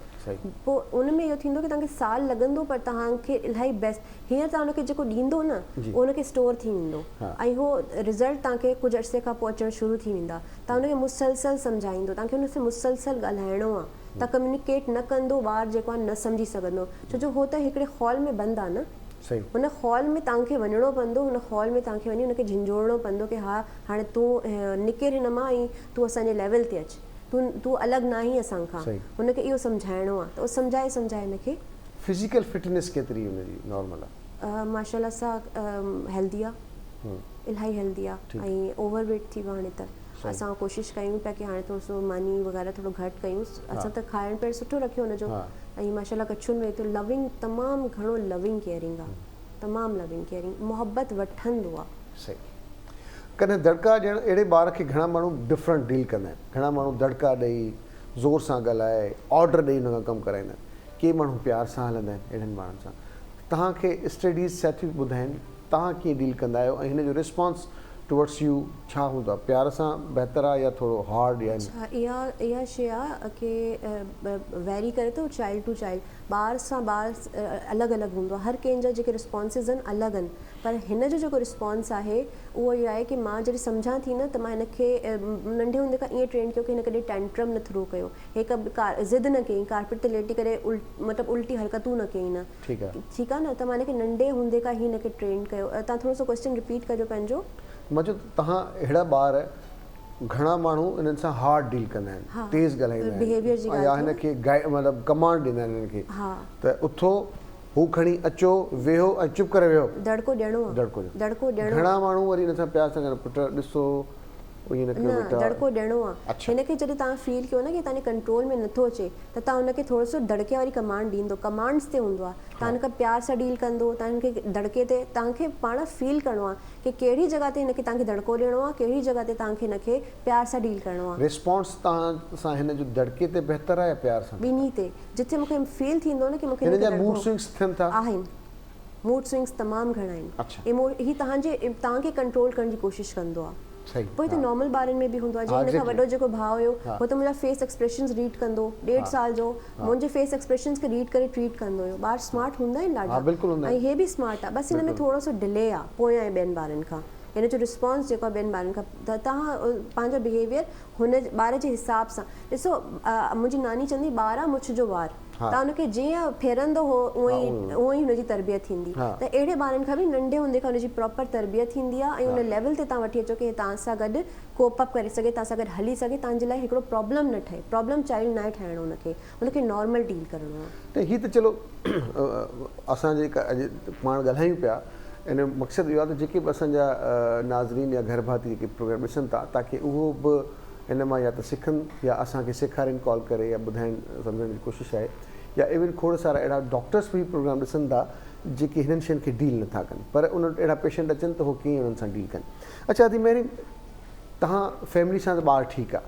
پوء ان ۾ اهو ٿيندو ڪي توهان کي سال لڳندو پر توهان کي الاهي بيسٽ هينئر توهان ان کي جيڪو ڏيندو نه اهو ان کي اسٽور ٿي ويندو ۽ اهو رزلٽ توهان کي ڪجهه عرصي کان پوء اچڻ شروع ٿي ويندا توهان ان کي مسلسل سمجهائيندو توهان کي ان سان مسلسل ڳالهائڻو آهي توهان ڪميونيڪيٽ نه ڪندو ٻار جيڪو آهي نه سمجهي سگهندو ڇو جو هو ته هڪڙي خول ۾ بند آهي نه هن خول ۾ توهان کي وڃڻو پوندو هن خول ۾ توهان کي وڃي هن کي جهنجهوڙڻو پوندو ڪي ها هاڻي تون نڪر هن مان ۽ تون اسان جي ليول تي اچ تون تون الڳ ناهين اسان کان هن کي اهو سمجهائڻو آهي ته اهو سمجهائي سمجهائي هن کي.
فزيڪل فٽنيس ڪيتري هن جي نارمل آهي؟
ماشاء الله سان هيلدي آهي الاهي هيلدي آهي ۽ اوور ويٽ ٿي ويو هاڻي ته اسان ڪوشش ڪيون پيا ڪي هاڻي ٿورو سو ماني وغيره ٿورو گهٽ ڪيون اسان ته کائڻ پيئڻ سٺو رکيو هن جو ۽ ماشاء الله ڪڇن ۾ ته لونگ تمام گهڻو لونگ ڪيئرنگ آ تمام لونگ ڪيئرنگ محبت وٺندو آ.
صحيح ڪڏهن دڙڪا ڏيڻ اهڙي ٻار کي گهڻا ماڻهو ڊفرنٽ ڊيل ڪندا آهن گهڻا ماڻهو دڙڪا ڏئي زور سان ڳالهائي آرڊر ڏئي ان کان ڪم ڪرائيندا آهن ڪي ماڻهو پيار سان هلندا آهن اهڙن ٻارن سان توهان کي اسٽڊيز ڇا ٿيون ٻڌائين توهان ڪيئن ڊيل ڪندا آهيو ۽ هن جو رسپانس ٽوورڊس يو ڇا هوندو آهي پيار سان بهتر آهي يا ٿورو هارڊ يا.
اڇا اها اها شي آ ڪي ويري ڪري ٿو چائلڊ ٽو چائلڊ ٻار سان ٻار الڳ الڳ هوندو آهي هر ڪنهن جا جيڪي رسپانسز آهن الڳ آهن پر هن جو جيڪو رسپانس آهي اهو اهو آهي ڪي مان جڏهن سمجهان ٿي نه ته مان هن کي ننڍي هوندي کان ائين ٽرينڊ ڪيو ڪي هن ڪڏهن ٽينٽرم نه ٿرو ڪيو هي ڪب ضد نه ڪيائين ڪارپيٽ تي ليٽي ڪري مطلب الٽي حرڪتون نه ڪيائين نه
ٺيڪ آ.
ٺيڪ آ نه ته مان هن کي ننڍي هوندي کان ئي هن کي ٽرينڊ ڪيو توهان ٿورو سو ڪوئسچن رپيٽ ڪجو پنهنجو.
مان چيو ته توهان اهڙا ٻار گهڻا ماڻهو انهن سان هارڊ ڊيل ڪندا آهن تيز ڳالهائيندا آهن يا هن کي گائيڊ مطلب ڪمانڊ ڏيندا آهن هن کي ته اٿو هو کڻي اچو ويهو ۽ چپ ڪري ويهو
دڙڪو ڏيڻو آ
دڙڪو
ڏيڻو
گهڻا ماڻهو وري هن سان پيار سان ڪندا پٽ ڏسو ائين نه ڪيو
نه
بيٽا.
دڙڪو ڏيڻو آ.
اڇا.
هن کي جڏهن توهان فيل ڪيو نه ڪي توهان جي ڪنٽرول ۾ نٿو اچي ته توهان هن کي ٿورو سو دڙڪي واري ڪمانڊ ڏيندو ڪمانڊس تي هوندو آ توهان هن کان پيار سان ڊيل ڪندو توهان هن کي دڙڪي تي توهان کي پاڻ فيل ڪرڻو آ ڪي ڪهڙي جڳهه تي هن کي توهان کي دڙڪو ڏيڻو آ ڪهڙي جڳهه تي توهان کي هن کي پيار سان ڊيل ڪرڻو آ.
ريسپانس توهان سان هن جو دڙڪي تي بهتر آ يا پيار سان بهتر؟
ٻنهي تي جتي مون کي فيل ٿيندو نه ڪي مون کي
هن
هن کي
جا موڊ
دڙڪو
سوئنگس ٿين ٿا؟
آهن موڊ سوئنگس تمام گهڻا آهن
اڇا.
ايمو هي توهان جي توهان کي ڪنٽرول ڪرڻ جي ڪوشش ڪندو آ.
صحيح
پوء ته
ها.
نارمل ٻارن ۾ به هوندو آهي
ها
جيئن هن کان
ايگزيڪٽلي
وڏو جيڪو ڀاء هيو
ها.
هو ته منهنجا فيس ايڪسپريشنز ريڊ ڪندو ڏيڍ
ها.
سال جو
ها.
منهنجي فيس ايڪسپريشنز کي ريڊ ڪري ٽريٽ ڪندو هيو ٻار سمارٽ هوندا آهن
ها
ڏاڍا
بلڪل هوندا
۽
آهن
هي به سمارٽ آهي بس هن ۾
بلڪل.
ٿورو سو ڊلي آهي پويان آهي ٻين ٻارن کان هن جو رسپانس جيڪو آهي ٻين ٻارن کان ته توهان پنهنجو بهيويئر هن ٻار جي حساب سان ڏسو منهنجي ناني چوندي هئي ٻار آ مڇ جو وار توهان ان کي جيئن ڦيرندو هو اونئن ئي اونئن ئي هن جي تربيت ٿيندي ته اهڙي ٻارن کان به ننڍي هوندي کان ان جي پراپر تربيت ٿيندي آ ۽ ان ليول تي توهان وٺي اچو ڪي هي توهان سان گڏ ڪوپ اپ ڪري سگهي توهان سان گڏ هلي سگهي توهان جي لاء هڪڙو پرابلم نه ٺهي پرابلم چائلڊ ناهي ٺاهڻو ان کي ان کي نارمل ڊيل ڪرڻو آ.
ته هي ته چلو اسان جيڪا اڄ پاڻ ڳالهايون پيا ان جو مقصد اهو آهي ته جيڪي به اسان جا ناظرين يا گهر ڀاتي جيڪي پروگرام ڏسن ٿا تاڪي اهو به ان مان يا ته سکن يا اسان کي سيکارين ڪال ڪري يا ٻڌائين سمجهڻ جي ڪوشش آهي يا ايون کوڙ سارا اهڙا ڊاڪٽرس به هي پروگرام ڏسن ٿا جيڪي هنن شين کي ڊيل نٿا ڪن پر ان وٽ اهڙا پيشنٽ اچن ته هو ڪيئن انهن سان ڊيل ڪن اڇا ادي مهرين توهان فيملي سان ته ٻار ٺيڪ آ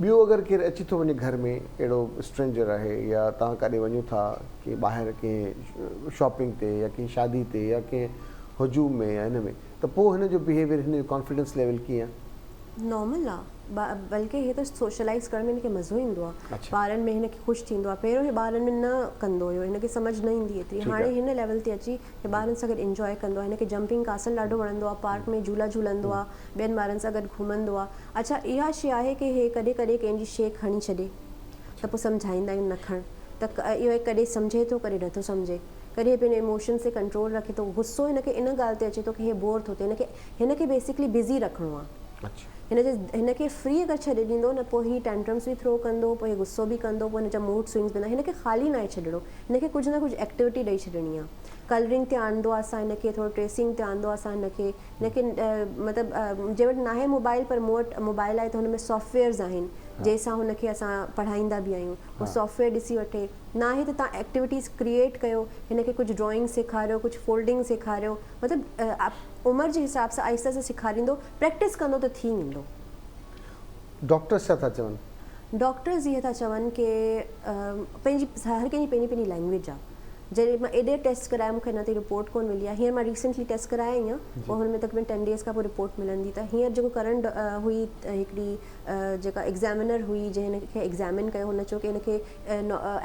ٻيو اگر ڪير اچي ٿو وڃي گهر ۾ اهڙو اسٽرينجر آهي يا توهان ڪاڏي وڃو ٿا ڪي ٻاهر ڪنهن شاپنگ تي يا ڪنهن شادي تي يا ڪنهن هجوم ۾ يا ان ۾ ته پوء هن جو بيهيويئر هن جو ڪانفيڊنس ليول ڪيئن آ؟
نارمل آ بلڪه هي ته سوشلائيز ڪرڻ ۾ هن کي مزو ايندو آ ٻارن ۾ هن کي خوش ٿيندو آ پهريون هي ٻارن ۾ نه ڪندو هيو هن کي سمجهه نه ايندي ايتري هاڻي هن ليول تي اچي هي ٻارن سان گڏ انجوائي ڪندو آ هن کي جمپنگ ڪاسل ڏاڍو وڻندو آ پارڪ ۾ جهولا جهولندو آ ٻين ٻارن سان گڏ گهمندو آ اڇا اها شي آهي ڪي هي ڪڏهن ڪڏهن ڪنهن جي شي کڻي ڇڏي ته پوء سمجهائيندا آهيون نه کڻ ته اهو ڪڏهن سمجهي ٿو ڪڏهن نٿو سمجهي ڪڏهن پنهنجي ايموشنز تي ڪنٽرول رکي ٿو غصو هن کي ان ڳالهه تي اچي ٿو ڪي هي بور ٿو ٿئي هن کي هن کي بيسڪلي بزي رکڻو آ هن جي هن کي فري اگر ڇڏي ڏيندو نه پوء هي ٽينٽرمس به ٿرو ڪندو پوء هي غصو به ڪندو پوء هن جا موڊ سوئنگس به هن کي خالي ناهي ڇڏڻو هن کي ڪجهه نه ڪجهه ايڪٽيوٽي ڏئي ڇڏڻي آ ڪلرنگ تي آڻندو آ اسان هن کي ٿورو ٽريسنگ تي آندو آ اسان هن کي هن کي مطلب جنهن وٽ ناهي موبائل پر مون وٽ موبائل آهي ته هن ۾ سافٽ ويئرز آهن جنهن سان هن کي اسان پڙهائيندا به آهيون هو سافٽ ويئر ڏسي وٺي ناهي ته توهان ايڪٽيوٽيز ڪريئيٽ ڪيو هن کي ڪجهه ڊرائنگ سيکاريو ڪجهه فولڊنگ سيکاريو مطلب عمر جي حساب سان آهستي آهستي سيکاريندو پريڪٽس ڪندو ته ٿي ويندو.
ڊاڪٽرس ڇا ٿا چون؟
ڊاڪٽرز اهي ٿا چون ڪي پنهنجي هر ڪنهن جي پنهنجي پنهنجي لينگويج آ جڏهن مان ايڏي ٽيسٽ ڪرايا مونکي اڃا تائين رپورٽ ڪون ملي آ هينئر مان ريسنٽلي ٽيسٽ ڪرايا آهي پوء هن ۾ تقريبن ٽين ڊيز کان پوء رپورٽ ملندي ته هينئر جيڪو ڪرنٽ هئي هڪڙي جيڪا ايگزامينر هئي جنهن هن کي ايگزامين ڪيو هن چيو ڪي هن کي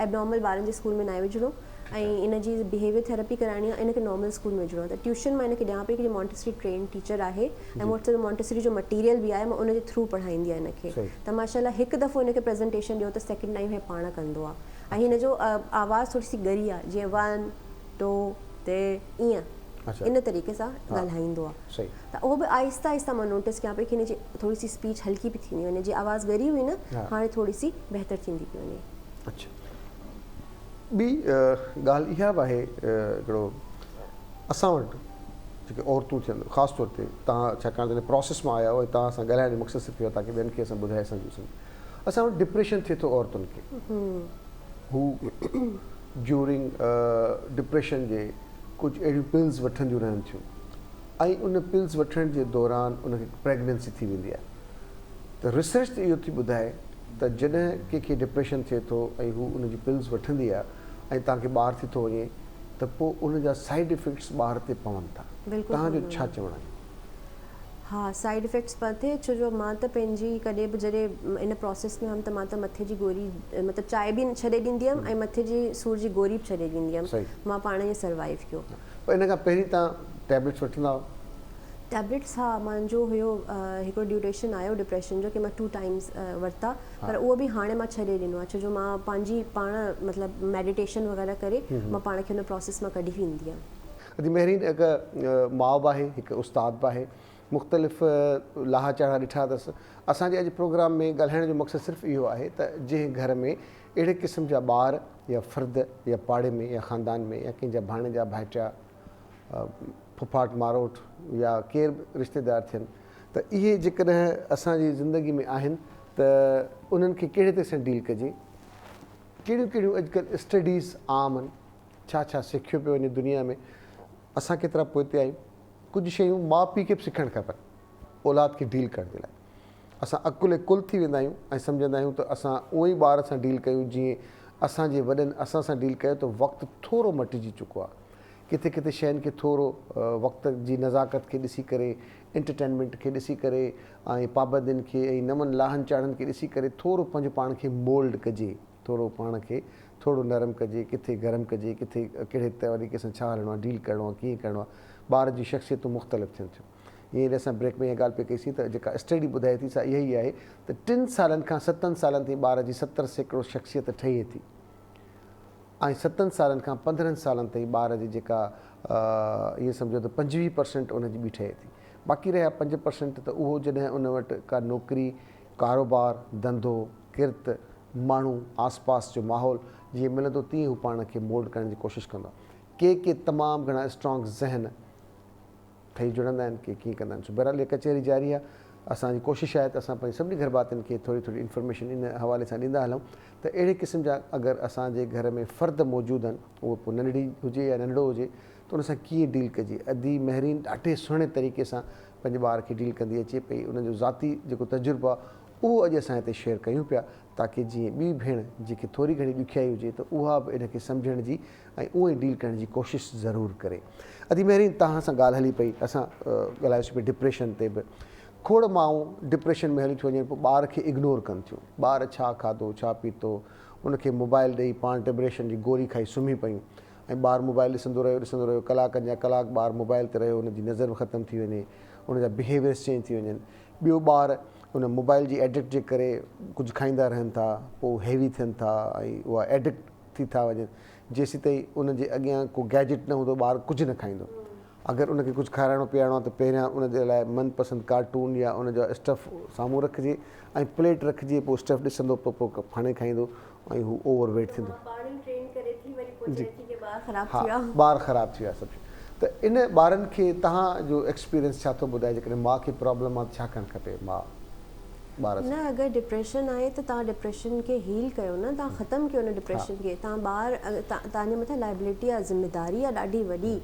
ايبنارمل ٻارن جي اسڪول ۾ ناهي وجهڻو ۽ ان جي بهيويئر ٿيراپي ڪرائڻي آهي ان کي نارمل اسڪول ۾ وجهڻو آهي ته ٽيوشن مان هن کي ڏيان پئي هڪڙي مونٽيسري ٽرينڊ ٽيچر آهي ۽ مون وٽ سڄو مونٽيسري جو مٽيريل به آهي مان ان جي ٿرو پڙهائيندي آهيان هن کي ته ماشاء الله هڪ دفعو هن کي پريزنٽيشن ڏيو ته سيڪنڊ ٽائيم هي پاڻ ڪندو آهي ۽ هن جو آواز ٿوري سي ڳري آهي جيئن ون ٽو تي ائين ان طريقي سان ڳالهائيندو آهي ته اهو به آهستي آهستي مان نوٽس ڪيان پئي ڪي هن جي ٿوري سي اسپيچ هلڪي پئي ٿيندي وڃي جيئن آواز ڳري هئي نه هاڻي ٿوري سي بهتر ٿيندي پئي وڃي.
اڇا ٻي ڳالهه اها به آهي هڪڙو اسان وٽ جيڪي عورتون ٿين خاص طور تي توهان ڇاڪاڻ ته هن پراسيس مان آيا آهيو ۽ توهان سان ڳالهائڻ جو مقصد صرف اهو آهي تاڪي ٻين کي اسان ٻڌائي سگهون اسان وٽ ڊپريشن ٿئي ٿو عورتن کي هو ڊيورنگ ڊپريشن جي ڪجهه اهڙيون پلز وٺنديون رهن ٿيون ۽ ان پلز وٺڻ جي دوران ان کي پريگننسي ٿي ويندي آهي ته ريسرچ ته اهو ٿي ٻڌائي ته جڏهن ڪنهن کي ڊپريشن ٿئي ٿو ۽ هو ان جون پلز وٺندي آهي ۽ توهان کي ٻار ٿي ٿو وڃي ته پوء ان جا سائيڊ افيڪٽس ٻار تي پون ٿا توهان جو ڇا چوڻ آهي؟
ها سائيڊ افيڪٽس پيا ٿئي ڇو جو مان ته پنهنجي ڪڏهن به جڏهن ان پروسيس ۾ هئم ته مان ته مٿي جي گوري مطلب چائي به ڇڏي ڏيندي هئم ۽ مٿي جي سور جي گوري به ڇڏي ڏيندي هئم مان پاڻ ائين سروائيو ڪيو.
پر ان کان پهرين توهان ٽيبليٽس وٺندا هئا؟
ٽيبليٽس ها مانجو هيو هڪڙو ڊيوريشن آيو ڊپريشن جو ڪي مان ٽو ٽائمز ورتا پر اهو به هاڻي مان ڇڏي ڏنو آهي ڇو جو مان پنهنجي پاڻ مطلب ميڊيٽيشن وغيره ڪري مان پاڻ کي ان پروسيس مان ڪڍي ويندي آهيان.
ادي مهرين هڪ ماء به آهي هڪ استاد به آهي مختلف لاها چاڙها ڏٺا اٿس اسان جي اڄ پروگرام ۾ ڳالهائڻ جو مقصد صرف اهو آهي ته جنهن گهر ۾ اهڙي قسم جا ٻار يا فرد يا پاڙي ۾ يا خاندان ۾ يا ڪنهن جا ڀاڻيجا ڀائٽيا ڦڦاٽ ماروٽ يا ڪير به رشتيدار ٿين ته ته اهي جيڪڏهن اسان جي زندگي ۾ آهن ته انهن کي ڪهڙي طرح سان ڊيل ڪجي، ڪهڙيون ڪهڙيون اڄڪلهه اسٽڊيز عام آهن، ڇا ڇا سکيو پيو وڃي دنيا ۾، اسان ڪيترا پوئتي آهيون، ڪجهه شيون ماء پيء کي به سکڻ کپن اولاد کي ڊيل ڪرڻ جي لاء. اسان عقل ڪل ٿي ويندا آهيون ۽ سمجهندا آهيون ته اسان اونئن ئي ٻار سان ڊيل ڪيون جيئن اسان جي وڏن اسان سان ڊيل ڪيو ته وقت ٿورو مٽجي چڪو آهي. ڪٿي ڪٿي شين کي ٿورو وقت جي نزاڪت کي ڏسي ڪري، انٽرٽينمينٽ کي ڏسي ڪري ۽ پابندين کي ۽ نون لاهن چاڙهن کي ڏسي ڪري ٿورو پنهنجو پاڻ کي مولڊ ڪجي، ٿورو پاڻ کي ٿورو نرم ڪجي، ڪٿي گرم ڪجي، ڪٿي ڪهڙي طريقي سان ڇا هلڻو آهي، ڊيل ڪرڻو آهي، ڪيئن ڪرڻو آهي، ٻار جون شخصيتون مختلف ٿين ٿيون. ائين اسان بريڪ ۾ اها ڳالهه پئي ڪئي سين ته جيڪا اسٽڊي ٻڌائي ٿي سا اها ئي آهي ته ٽن سالن کان ستن سالن تائين ٻار جي 70% شخصيت ٺهي ٿي. ۽ ستن سالن کان 15 سالن تائين ٻار جي جيڪا ائين سمجهو ته 25 پرسنٽ ان جي ٻي ٺهي ٿي. باقي رهيا 5% ته اهو جڏهن ان وٽ ڪا نوڪري، ڪاروبار، ڌنڌو، ڪرت، ماڻهو، آس پاس جو ماحول جيئن ملندو تيئن هو پاڻ کي مولڊ ڪرڻ جي ڪوشش ڪندو آهي. ڪي ڪي تمام گهڻا اسٽرانگ ذهن ٺهي جڙندا آهن، ڪي ڪيئن ڪندا آهن. سو بهرحال اها ڪچهري جاري آهي. اسان جي ڪوشش آهي ته اسان پنهنجي سڀني گهر ڀاتين کي ٿوري ٿوري انفارميشن ان حوالي سان ڏيندا هلون ته اهڙي قسم جا اگر اسان جي گهر ۾ فرد موجود آهن اهو پوء ننڍڙي هجي يا ننڍڙو هجي ته ان سان ڪيئن ڊيل ڪجي. ادي مهرين ڏاڍي سهڻي طريقي سان پنهنجي ٻار کي ڊيل ڪندي اچي پئي ان جو ذاتي جيڪو تجربو آهي اهو اڄ اسان هتي شيئر ڪيون پيا تاڪه جيئن ٻي ڀيڻ جنهن کي ٿوري گهڻي ڏکيائي هجي ته اها به ان کي سمجهڻ جي ۽ اونئين ڊيل ڪرڻ جي ڪوشش ضرور ڪري. ادي مهرين توهان سان ڳالهه هلي پئي اسان ڳالهايوسين پئي ڊپريشن تي به کوڙ مائون ڊپريشن ۾ هليون ٿيون وڃن پوء ٻار کي اگنور ڪن ٿيون ٻار ڇا کاڌو ڇا پيتو ان کي موبائل ڏئي پاڻ ڊپريشن جي گوري کائي سمهي پيون ۽ ٻار موبائل ڏسندو رهيو ڏسندو رهيو ڪلاڪن جا ڪلاڪ ٻار موبائل تي رهيو ان جي نظر به ختم ٿي وڃي ان جا بهيويئرس چينج ٿي وڃن ٻيو ٻار ان موبائل جي ايڊڪٽ جي ڪري ڪجهه کائيندا رهن ٿا پوء هيوي ٿين ٿا ۽ اها ايڊڪٽ ٿي ٿا وڃن جيسيتائين ان جي اڳيان ڪو گيجٽ نه هوندو ٻار ڪجهه نه کائيندو اگر ان کي ڪجهه کارائڻو پيارڻو آهي ته پهريان ان جي لاء من پسند ڪارٽون يا ان جا اسٽف سامهون رکجي ۽ پليٽ رکجي پوء اسٽف ڏسندو پوء پوء ڦاڻي کائيندو ۽ هو اوور ويٽ ٿيندو. جي ها ٻار خراب ٿي ويا سڀ ته ان ٻارن کي توهان جو ايڪسپيرينس ڇا ٿو ٻڌائي جيڪڏهن ماء کي پرابلم آهي ته ڇا ڪرڻ کپي ماء ٻار سان.
نه اگر ڊپريشن آهي ته توهان ڊپريشن کي هيل ڪيو نه توهان ختم ڪيو ان ڊپريشن کي توهان ٻار توهان جي مٿان لائبلٽي آهي ذميداري آهي ڏاڍي وڏي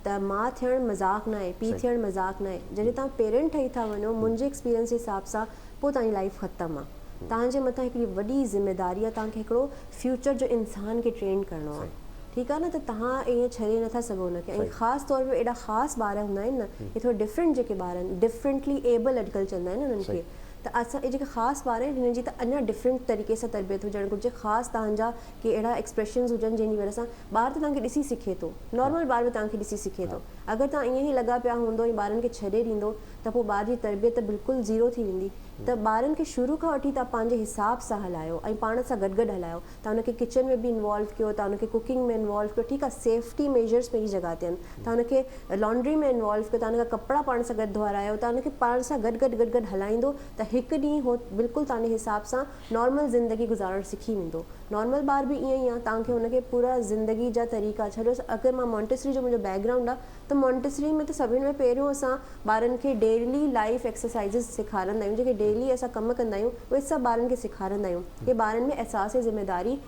ته ماء ٿيڻ مذاق ناهي پيء ٿيڻ مذاق ناهي جڏهن توهان پيرنٽ ٺهي ٿا وڃو منهنجي ايڪسپيرينس جي حساب سان پوء توهان جي لائيف ختم آ توهان جي مٿان هڪڙي وڏي ذميداري آ توهان کي هڪڙو فيوچر جو انسان کي ٽرين ڪرڻو آ ٺيڪ آ نه ته توهان ائين ڇڏي نٿا سگهو ان کي ۽ خاص طور پي ايڏا خاص ٻار هوندا آهن نه اهي ٿورا ڊفرنٽ جيڪي ٻار آهن ڊفرنٽلي ايبل اڄڪلهه چوندا آهن انهن کي ته اسان اهي جيڪي خاص ٻار آهن هنن جي ته اڃا ڊفرنٽ طريقي سان تربيت هجڻ گهرجي خاص توهان جا ڪي اهڙا ايڪسپريشنز هجن جنهن جي وجه سان ٻار ته توهان کي ڏسي سکي ٿو نارمل ٻار به توهان کي ڏسي سکي ٿو اگر توهان ائين ئي لڳا پيا هوندو ۽ ٻارن کي ڇڏي ڏيندو ته پوء ٻار جي تربيت بلڪل زيرو ٿي ويندي ته ٻارن کي شروع کان وٺي توهان پنهنجي حساب سان هلايو ۽ پاڻ سان گڏ گڏ هلايو توهان ان کي ڪچن ۾ به انوالو ڪيو توهان ان کي ڪوڪنگ ۾ انوالو ڪيو ٺيڪ آهي سيفٽي ميجرس پنهنجي جڳهه تي آهن توهان ان کي لانڊري ۾ انوالو ڪيو توهان ان کان ڪپڙا پاڻ سان گڏ ڌوئارايو توهان ان کي پاڻ سان گڏ گڏ گڏ گڏ هلائيندو ته هڪ ڏينهن هو بلڪل توهان جي حساب سان نارمل زندگي گذارڻ سکي ويندو نارمل ٻار به ائين ئي آهي توهان کي ان کي پورا زندگي جا طريقا ڇڏيو اگر مان مونٽيسري جو منهنجو بيڪ گرائونڊ آهي ته مونٽيسري ۾ ته سڀني ۾ پهريون اسان ٻارن کي ڊيلي لائيف ايڪسرسائيزز سيکارندا آهيون جيڪي ڊيلي اسان ڪم ڪندا آهيون اهي سڀ ٻارن کي سيکارندا آهيون ڪي ٻارن ۾ احساس ذميداري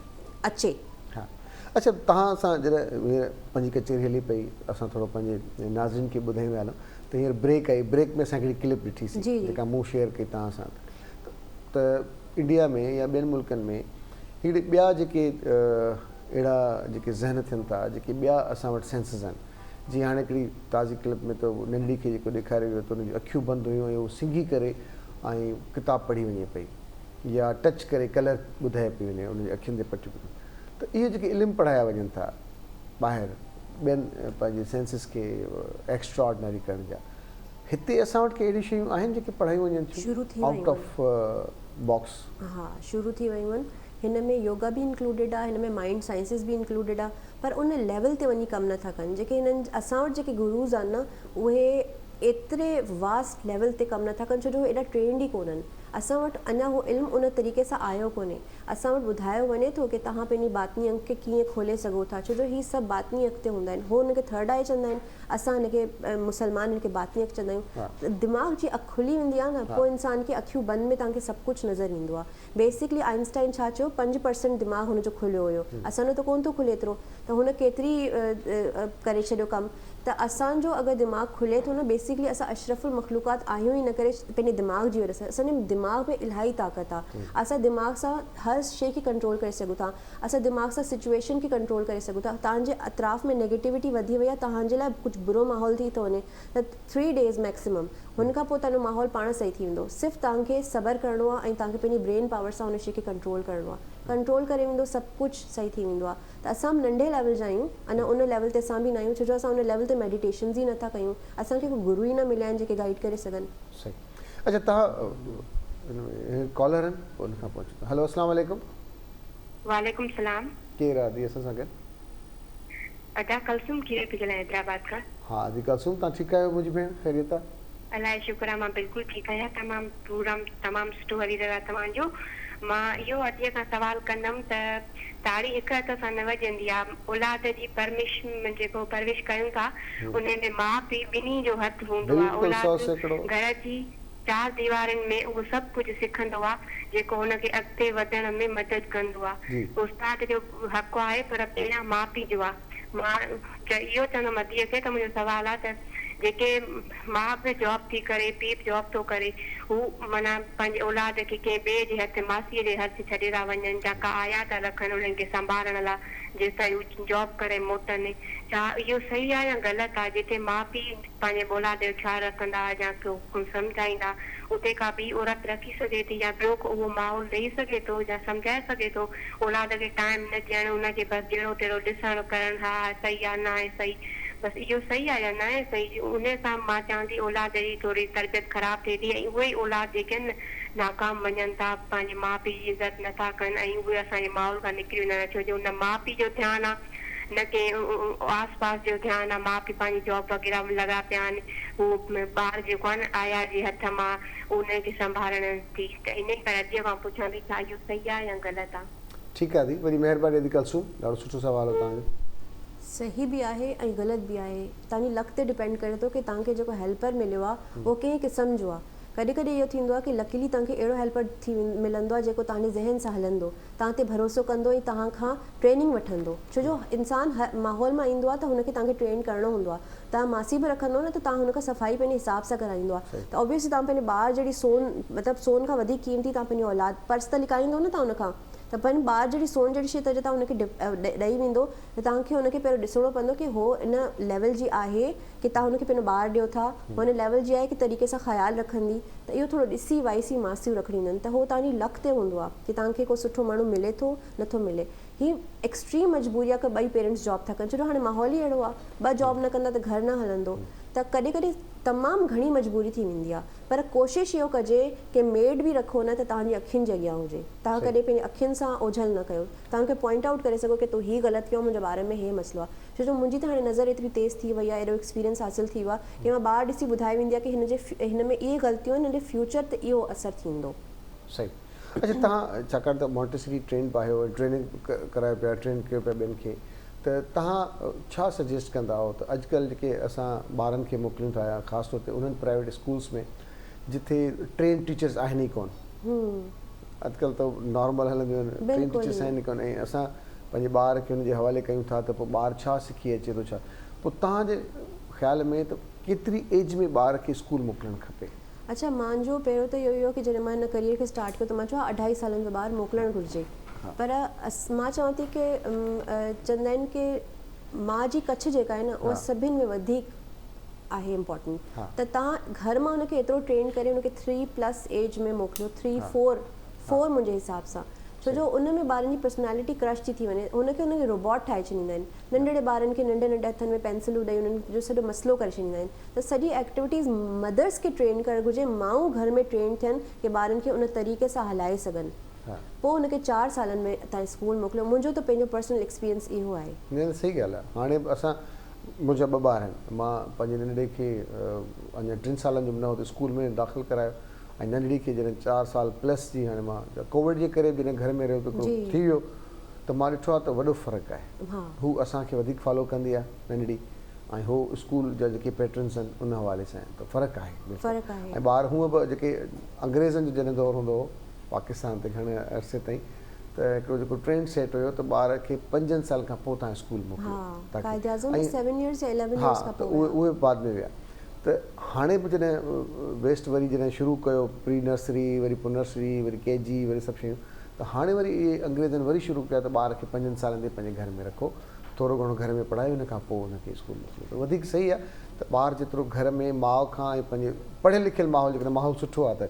اچي.
ها اڇا توهان سان جڏهن هينئر پنهنجي ڪچهري هلي پئي اسان ٿورو پنهنجي ناظرين کي ٻڌائيندا هلون ته هينئر بريڪ آئي بريڪ ۾ اسان هڪڙي ڪلپ ڏٺي سي جيڪا مون شيئر ڪئي توهان سان ته انڊيا ۾ يا ٻين ملڪن ۾ هڪڙي ٻيا جيڪي اهڙا جيڪي ذهن ٿين ٿا جيڪي ٻيا اسان وٽ سينسز آهن جيئن هاڻي هڪڙي تازي ڪلپ ۾ ته ننڍڙي کي جيڪو ڏيکاريو ويو ته ان جون اکيون بند هيون ۽ هو سنگهي ڪري ۽ ڪتاب پڙهي وڃي پئي يا ٽچ ڪري ڪلر ٻڌائي پئي وڃي ان جي اکين تي پٽيون پيون ته اهي جيڪي علم پڙهايا وڃن ٿا ٻاهر ٻين پنهنجي سينسز کي ايڪسٽرا آرڊنري ڪرڻ جا هتي اسان وٽ ڪي اهڙيون شيون آهن جيڪي پڙهايون وڃن ٿيون آئوٽ آف باڪس؟
ها شروع ٿي ويون آهن هن ۾ يوگا به انڪلوڊيڊ آهي هن ۾ مائنڊ سائنسز به انڪلوڊيڊ آهي پر ان ليول تي وڃي ڪم نٿا ڪن جيڪي هنن اسان وٽ جيڪي گروز آهن نه اهي ايتري واسٽ ليول تي ڪم نٿا ڪن ڇو جو هو ايڏا ٽرينڊ ئي ڪونهن. اسان وٽ اڃا اهو علم ان طريقي سان آيو ڪونهي. اسان وٽ ٻڌايو وڃي ٿو ڪي توهان پنهنجي باطني اک کي ڪيئن کولي سگهو ٿا ڇو جو هي سڀ باطني اک تي هوندا آهن. هو ان کي ٿرڊ آء چوندا آهن اسان هن کي مسلمان هن کي باطني اک چوندا آهيون. ته دماغ جي اک کلي ويندي آهي نه پوء انسان کي اکيون بند ۾ توهان کي سڀ ڪجهه نظر ايندو آهي. بيسڪلي آئنسٽائن ڇا چيو 5% دماغ هن جو کليو هيو اسان جو ته ڪونه ٿو کلي ايترو ته هن ڪيتري ڪري ڇڏيو ڪم ته اسان جو اگر دماغ کلي ٿو نه بيسڪلي اسان اشرف المخلوقات آهيون ئي ان ڪري پنهنجي دماغ جي وجه سان اسان جي دماغ ۾ الاهي طاقت آ اسان دماغ سان هر شي کي ڪنٽرول ڪري سگهون ٿا اسان دماغ سان سچويشن کي ڪنٽرول ڪري سگهون ٿا توهان جي اطراف ۾ نيگيٽوٽي وڌي وئي آ توهان جي لاء ڪجهه برو ماحول ٿي ٿو وڃي ته ٿري ڊيز ميڪسيمم هن کان پوء توهان جو ماحول پاڻ صحيح ٿي ويندو صرف توهان کي صبر ڪرڻو آهي ۽ توهان کي پنهنجي برين پاور سان ان شي کي ڪنٽرول ڪرڻو آهي ڪنٽرول ڪري ويندو سڀ ڪجهه صحيح ٿي ويندو آهي ته اسان به ننڍي ليول جا آهيون اڃا ان ليول تي اسان به نه آهيون ڇو جو اسان ان ليول تي ميڊيٽيشنز ئي نٿا ڪيون اسان کي ڪو گرو ئي نه مليا آهن جيڪي گائيڊ ڪري سگهن.
صحيح اڇا توهان ڪالر آهن پوء ان کان پوء اچون ٿا هلو اسلام عليڪم.
وعليڪم السلام.
ڪير آ ادي اسان سان گڏ.
ادا ڪلثوم کير ٿي ڳالهايان حيدرآباد کان.
ها ادي ڪلثوم توهان ٺيڪ آهيو منهنجي ڀيڻ خيريت آ.
الله جو شڪر آ مان بلڪل ٺيڪ آهيان تمام پروگرام تمام سٺو هلي رهيو آ توهان جو مان اهو اديء کان سوال ڪندم ته تاڙي هڪ هٿ سان نه وڄندي آ اولاد جي پرمش جيڪو پرورش ڪيون ٿا انهي ۾ ماء پيء ٻنهي جو هٿ هوندو آ
بلڪل سو
اولاد
سيڪڙو.
گهر جي چار ديوارين ۾ اهو سڀ ڪجهه سکندو آ جيڪو هن کي اڳتي وڌڻ ۾ مدد ڪندو آ. استاد جو به حق آهي پر پهريان ماء پيء جو آ. مان اهو چوندم اديء کي ته منهنجو سوال آ ته جيڪي ماء به جاب ٿي ڪري پيء به جاب ٿو ڪري هو معنيٰ پنهنجي اولاد کي ڪنهن ٻئي جي هٿ ماسيء جي هٿ ڇڏي ٿا وڃن يا ڪا آيا ٿا رکن انهن کي سنڀالڻ لا جيستائين هو جاب ڪري موٽن ڇا اهو صحيح آ يا غلط آ جتي ماء پيء پنهنجي اولاد جو خيال رکندا يا ڪو سمجهائيندا، اتي ڪا ٻي عورت رکي سگهي ٿي يا ٻيو ڪو اهو ماحول ڏئي سگهي ٿو يا سمجهائي سگهي ٿو، اولاد کي ٽائيم نه ڏيڻ، ان کي بس جهڙو تهڙو ڏسڻ ڪرڻ ها ها صحيح آ ناهي صحيح بس اهو صحيح آ يا ناهي صحيح انهي سان مان چوان ٿي اولاد جي ٿوري تربيت خراب ٿئي ٿي ۽ اهي ئي اولاد جيڪي آهن نه ناڪام وڃن ٿا پنهنجي ماء پيء جي عزت نٿا ڪن ۽ اهي اسان جي ماحول کان نڪري ويندا آهن ڇو جو نه ماء پيء جو ڌيان آ نه ڪنهن آس پاس جو ڌيان آ، ماء پيء پنهنجي جاب وغيره ۾ لڳا پيا آهن، هو ٻار جيڪو آهي نه آيا جي هٿ مان انهي کي سنڀالڻ ٿي ته انهي ڪري اديء کان پڇان ٿي ڇا اهو صحيح آ يا غلط آ.
ٺيڪ آ ادي وڏي مهرباني ادي ڪلثوم ڏاڍو سٺو سوال هو توهان جو.
صحيح به آهي ۽ غلط به آهي توهان جي لڪ تي ڊپينڊ ڪري ٿو ڪي توهان کي جيڪو هيلپر مليو آ اهو ڪنهن قسم جو آ ڪڏهن ڪڏهن اهو ٿيندو آ ڪي لڪيلي توهان کي اهڙو هيلپر ٿي ملندو آ جيڪو توهان جي ذهن سان هلندو توهان تي ڀروسو ڪندو ۽ توهان کان ٽريننگ وٺندو ڇو جو انسان هر ماحول مان ايندو آهي ته هن کي توهان کي ٽرين ڪرڻو هوندو آهي توهان ماسي به رکندو نه ته توهان هن کان صفائي پنهنجي حساب سان ڪرائيندو آهي ته اوبويسلي توهان پنهنجي ٻار جهڙي سون مطلب سون کان وڌيڪ قيمتي توهان پنهنجي اولاد پرس ته لڪائيندو نه توهان هن کان ته پنهنجي ٻار جهڙي سون جهڙي شي ته توهان هن کي ڏئي ويندو ته توهان کي هن کي پهريون ڏسڻو پوندو ڪي هو ان ليول جي آهي ڪي توهان هن کي پنهنجو ٻار ڏيو ٿا هو ان ليول جي آهي ڪي طريقي سان خيال رکندي ته اهو ٿورو ڏسي وائسي ماسيون رکڻيون هونديون آهن ته هو توهان جي لڪ تي هوندو آهي ڪي توهان کي ڪو سٺو ماڻهو ملي ٿو نٿو ملي هي ايڪسٽريم مجبوري آ ڪه ٻئي پيرنٽس جاب ٿا ڪن ڇو جو هاڻي ماحول ئي اهڙو آ ٻه جاب نه ڪندا ته گهر نه هلندو ته ڪڏهن ڪڏهن تمام گهڻي مجبوري ٿي ويندي آ پر ڪوشش اهو ڪجي ڪه ميڊ به رکو نه ته توهان جي اکين جي اڳيان هجي توهان ڪڏهن پنهنجي اکين سان اوجهل نه ڪيو توهان کي پوائنٽ آئوٽ ڪري سگهو ڪه تو هي غلط ڪيو منهنجي ٻارن ۾ هي مسئلو آ ڇو جو منهنجي ته هاڻي نظر ايتري تيز ٿي وئي آ ايڏو ايڪسپيرينس حاصل ٿي ويو آ ڪه مان ٻار ڏسي ٻڌائي ويندي آ ڪه هن جي هن ۾ اهي غلطيون آهن هن جي فيوچر تي اهو اثر ٿيندو.
صحيح اڇا توهان ڇاڪاڻ ته مونٽيسري ٽرينڊ به آهيو ۽ ٽريننگ ڪرايو پيا ٽرين ڪيو پيا ٻين کي ته توهان ڇا سجيسٽ ڪندا آهو ته اڄڪلهه جيڪي اسان ٻارن کي موڪليون ٿا يا خاص طور تي انهن پرائيويٽ اسڪولس ۾ جتي ٽرينڊ ٽيچرس آهن ئي ڪون اڄڪلهه ته نارمل هلنديون آهن ٽرينڊ ٽيچرس آهن ئي ڪون ۽ اسان پنهنجي ٻار کي ان جي حوالي ڪيون ٿا ته پوء ٻار ڇا سکي اچي ٿو ڇا پوء توهان جي خيال ۾ ته ڪيتري ايج ۾ ٻار کي اسڪول موڪلڻ کپي؟
اڇا مانجو پهريون ته اهو ئي هو ڪي جڏهن مان هن ڪريئر کي اسٽارٽ ڪيو ته مان چيو ها اڍائي سالن جو ٻار موڪلڻ گهرجي پر مان چوان ٿي ڪي چوندا آهن ڪي ماء جي ڪڇ جيڪا آهي نه اها سڀن ۾ وڌيڪ آهي امپورٽنٽ ته تان گهر مان ان کي ايترو ٽرين ڪري ان کي ٿري پلس ايج ۾ موڪليو ٿري فور فور منهنجي حساب سان ڇو جو ان ۾ ٻارن جي پرسنالٽي ڪرش ٿي ٿي وڃي هن کي ان کي روبوٽ ٺاهي ڇڏيندا آهن ننڍڙي ٻارن کي ننڍي ننڍي هٿن ۾ پينسلون ڏئي انهن جو سڄو مسئلو ڪري ڇڏيندا آهن ته سڄي ايڪٽيوٽيز مدرس کي ٽرين ڪرڻ گهرجي مائون گهر ۾ ٽرين ٿين ڪي ٻارن کي ان طريقي سان هلائي سگهن پوء ان کي چار سالن ۾ تان اسڪول موڪليو منهنجو ته پنهنجو پرسنل ايڪسپيرينس اهو آهي.
نه نه صحيح ڳالهه آهي هاڻي به اسان منهنجا ٻه ٻار آهن مان پنهنجي ننڍڙي کي اڃا ٽن سالن جو به نه هو ته اسڪول ۾ داخل ڪرايو ۽ ننڍڙي کي جڏهن چار سال پلس جي هاڻي مان ڪووڊ جي ڪري به جڏهن گهر ۾ رهيو ته هڪڙو ٿي ويو ته مان ڏٺو آهي ته وڏو فرق آهي هو اسان کي وڌيڪ فالو ڪندي آهي ننڍڙي ۽ هو اسڪول جا جيڪي پيٽرنس آهن ان حوالي سان آهن ته فرق آهي بلڪل ۽ ٻار هونء به جيڪي انگريزن جو جڏهن دور هوندو هو پاڪستان تي گهڻي عرصي تائين ته هڪڙو جيڪو ٽرينڊ سيٽ هيو ته ٻار کي پنجن سالن کان پوء توهان اسڪول موڪليو تاڪي ها ته اهي اهي بعد ۾ ويا ته هاڻي به جڏهن ويسٽ وري جڏهن شروع ڪيو پري نرسري وري پوء نرسري وري ڪي جي وري سڀ شيون ته هاڻي وري اهي انگريزن وري شروع ڪيا ته ٻار کي پنجن سالن تائين پنهنجي گهر ۾ رکو ٿورو گهڻو گهر ۾ پڙهايو ان کان پوء ان کي اسڪول موڪليو ته وڌيڪ صحيح آهي ته ٻار جيترو گهر ۾ ماء کان ۽ پنهنجي پڙهيل لکيل ماحول جيڪڏهن ماحول سٺو آهي ته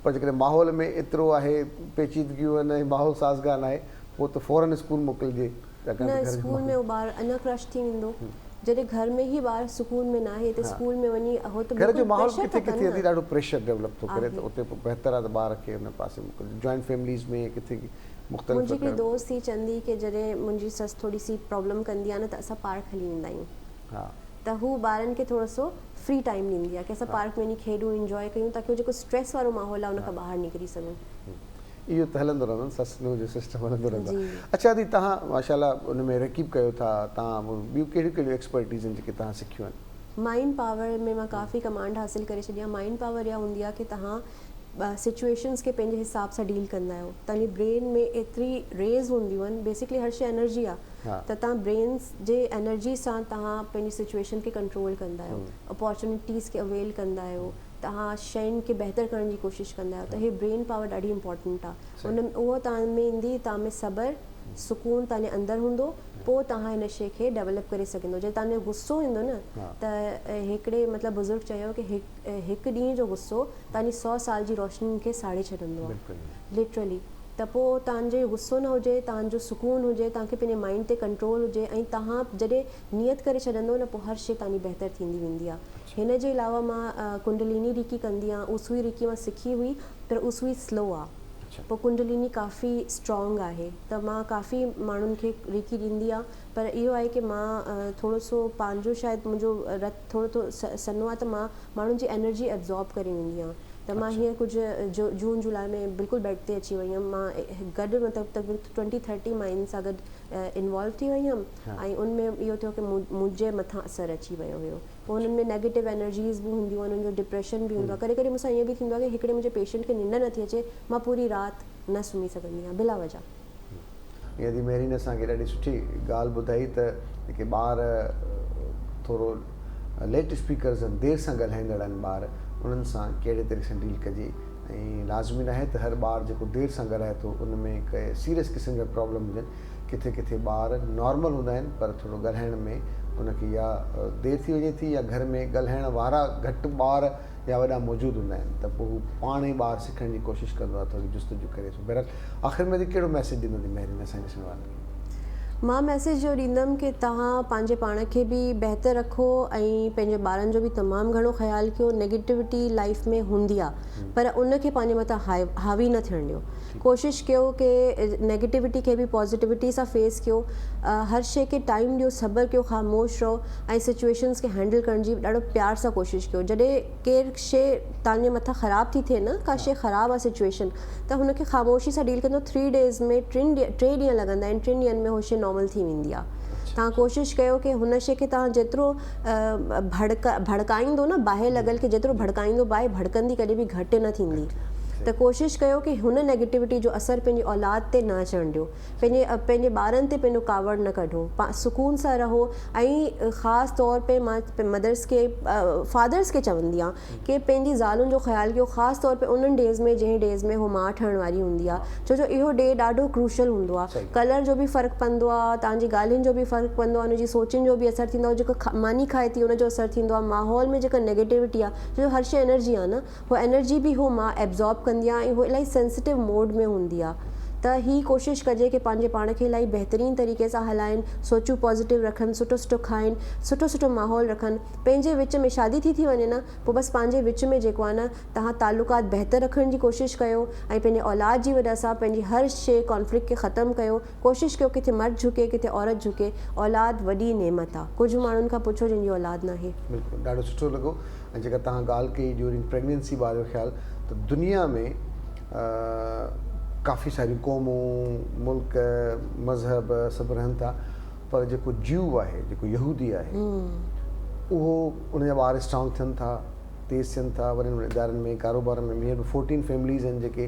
پر جيڪڏهن ماحول ۾ ايترو آهي پيچيدگيون آهن ۽ ماحول سازگار ناهي پوء ته فورن اسڪول موڪلجي ڇاڪاڻ
نه
ته گهر جو
اسڪول
ماحول
۾ اهو ٻار اڃا ڪرش ٿي ويندو جڏهن گهر ۾ ئي ٻار سڪون ۾ ناهي ته اسڪول ۾ وڃي اهو ته
گهر جو
بلڪل
ماحول
پريشر
ڪٿي
ٿا ڪن
ڪٿي
نه
ادي ڏاڍو پريشر ڊولپ ٿو ڪري
آهي
ته اتي پوء بهتر آهي ته ٻار کي ان پاسي موڪلجي جوائنٽ فيمليز ۾ ڪٿي مختلف
منهنجي هڪڙي دوست هئي چوندي هئي ڪي جڏهن منهنجي سس ٿوري سي پرابلم ڪندي آهي نه ته اسان پارڪ هلي ويندا آهيون ته هو ٻارن کي ٿورو سو فري ٽائيم ڏيندي آهي ڪي اسان پارڪ ۾ وڃي کيڏون انجواء ڪيون تاڪي هو جيڪو اسٽريس وارو ماحول آهي ان کان ٻاهر نڪري سگهون.
اهو ته هلندو رهندو نه سس نونهن جو سسٽم هلندو رهندو آهي. اڇا ادي توهان ماشاء الله ان ۾ رقيب ڪيو ٿا توهان ٻيون ڪهڙيون ڪهڙيون ايڪسپرٽيز آهن جيڪي توهان سکيون آهن؟
مائنڊ پاور ۾ مان ڪافي ڪمانڊ حاصل ڪري ڇڏي آهي مائنڊ پاور اها هوندي آهي ڪي توهان سچوئيشنز کي پنهنجي حساب سان ڊيل ڪندا آهيو توهان جي برين ۾ ايتري ريز هونديون آهن بيسڪلي هر شي انرجي آهي ته توهان برين جي انرجي سان توهان پنهنجي سچوئيشن کي ڪنٽرول ڪندا آهيو اپارچونيٽيز کي اويل ڪندا آهيو توهان شين کي بهتر ڪرڻ جي ڪوشش ڪندا آهيو ته هي برين پاور ڏاڍي امپارٽنٽ آهي ان اهو توهان ۾ ايندي توهان ۾ صبر سڪون توهان جي اندر هوندو پوء توهان هن شي کي ڊولپ ڪري سگهندو جڏهن توهان ۾ غصو ايندو نه ته هڪڙي مطلب بزرگ چيو ڪي هڪ ڏينهن جو غصو توهان جي سو سال جي روشنين کي ساڙي ڇڏندو آهي لٽرلي ته پوء توهان جو غصو نه هجي توهان جو سڪون هجي توهان کي پنهنجي مائنڊ تي ڪنٽرول هجي ۽ توهان جڏهن نيت ڪري ڇڏندو نه پوء هر شي توهان جي بهتر ٿيندي ويندي آهي هن جي علاوه مان ڪنڊليني ريڪي ڪندي آهيان اوسوئي ريڪي مان سکي هئي پر اوسوئي سلو آهي پوء ڪنڊليني ڪافي اسٽرانگ آهي ته مان ڪافي ماڻهن کي ريڪي ڏيندي آهيان پر اهو آهي ڪي مان ٿورو سو پنهنجو شايد منهنجو رت ٿورو ٿورو سنهو آهي ته مان ماڻهن جي انرجي ابزارب ڪري ويندي آهيان ته مان هينئر ڪجهه جون جولاء ۾ بلڪل بيڊ تي اچي وئي هيم مان گڏ مطلب تقريبن ٽوئنٽي ٿرٽي ماين سان گڏ انوالو ٿي وئي هيم ۽ ان ۾ اهو ٿيو ڪي منهنجي مٿان اثر اچي ويو هيو پوء انهن ۾ نيگيٽو انرجيز به هونديون آهن انهن جو ڊپريشن به هوندو آهي ڪڏهن ڪڏهن مون سان ائين به ٿيندو آهي ڪي هڪڙي منهنجي پيشنٽ کي ننڊ نٿي اچي مان پوري رات نه سمهي سگهندي آهيان بلا وجه.
ائين ادي مهرين اسان کي ڏاڍي سٺي ڳالهه ٻڌائي ته جيڪي ٻار ٿورو ليٽ اسپيڪرز آهن دير سان ڳالهائيندڙ آهن ٻار انهن سان ڪهڙي طريقي سان ڊيل ڪجي ۽ لازمي ناهي ته هر ٻار جيڪو دير سان ڳالهائي ٿو ان ۾ ڪي سيريس قسم جا پرابلم هجن ڪٿي ڪٿي ٻار نارمل هوندا آهن پر ٿورو ڳالهائڻ ۾ ان کي يا دير ٿي وڃي ٿي يا گهر ۾ ڳالهائڻ وارا گهٽ ٻار يا وڏا موجود هوندا آهن ته پوء هو پاڻ ئي ٻار سکڻ جي ڪوشش ڪندو آهي ٿوري جستجو ڪري ٿو بهرحال آخر ۾ ڪهڙو ميسيج ڏيندو ٿي مهرين اسان جي ڏسڻ وارن کي.
مان ميسيج اهو ڏيندم ڪي توهان پنهنجي پاڻ کي به بهتر رکو ۽ پنهنجي ٻارن جو به تمام گهڻو خيال ڪيو نيگيٽوٽي لائيف ۾ هوندي آ پر ان کي پنهنجي مٿان حاوي نه ٿيڻ ڏيو ڪوشش ڪيو ڪي نيگيٽوٽي کي به پازيٽوٽي سان فيس ڪيو هر شي کي ٽائيم ڏيو صبر ڪيو خاموش رهو ۽ سچويشنس کي هينڊل ڪرڻ جي ڏاڍو پيار سان ڪوشش ڪيو جڏهن ڪير شي توهان جي مٿان خراب ٿي ٿئي نه ڪا شي خراب آ سچويشن ته هن کي خاموشي سان ڊيل ڪندو ٿري ڊيز ۾ ٽن ٽي ڏينهن لڳندا آهن ٽن ڏينهن ۾ هو شي نارمل ٿي ويندي آ توهان ڪوشش ڪيو ڪي هن شي کي توهان جيترو ڀڙڪ ڀڙڪائيندو نه باهه لڳل کي جيترو ڀڙڪائيندو باهه ڀڙڪندي ڪڏهن به گهٽ نه ٿيندي ته ڪوشش ڪيو ڪي هن نيگيٽوٽي جو اثر پنهنجي اولاد تي نه اچڻ ڏيو پنهنجي پنهنجي ٻارن تي پنهنجو ڪاوڙ نه ڪڍو سڪون سان رهو ۽ خاص طور پي مان مدرس کي فادرس کي چوندي آهيان ڪي پنهنجي زالن جو خيال ڪيو خاص طور پي انهن ڊيز ۾ جنهن ڊيز ۾ هو ماء ٺهڻ واري هوندي آ ڇو جو اهو ڊي ڏاڍو ڪروشل هوندو آ ڪلر جو به فرق پوندو آ توهان جي ڳالهين جو به فرق پوندو آ ان جي سوچن جو به اثر ٿيندو آ جيڪو ماني کائي ٿي ان جو اثر ٿيندو آ ماحول ۾ جيڪا نيگيٽوٽي آ ڇو جو هر شي انرجي آ نه هو انرجي به هو ماء ابزارب ڪندي آ ۽ هو الاهي سينسيٽو موڊ ۾ هوندي آ. ته هي ڪوشش ڪجي ڪي پنهنجي پاڻ کي الاهي بهترين طريقي سان هلائن، سوچون پازيٽو رکن، سٺو سٺو کائن، سٺو سٺو ماحول رکن، پنهنجي وچ ۾ شادي ٿي ٿي وڃي نه پوء بس پنهنجي وچ ۾ جيڪو آهي نه توهان تعلقات بهتر رکڻ جي ڪوشش ڪيو ۽ پنهنجي اولاد جي وجه سان پنهنجي هر شي ڪانفلڪٽ کي ختم ڪيو، ڪوشش ڪيو ڪٿي مرد جهڪي ڪٿي عورت جهڪي، اولاد وڏي نعمت آ، ڪجهه ماڻهن کان پڇو جن جي اولاد ناهي.
بلڪل ڏاڍو سٺو لڳو ۽ جيڪا توهان ڳالهه ڪئي ڊيورنگ پريگننسي ٻار جو خيال ته دنيا ۾ ڪافي ساريون قومون ملڪ مذهب سڀ رهن ٿا پر جيڪو جيو آهي جيڪو يهودي آهي اهو ان جا ٻار اسٽرانگ ٿين ٿا تيز ٿين ٿا وڏن وڏن ادارن ۾ ڪاروبارن ۾ هينئر به فورٽين فيمليز آهن جيڪي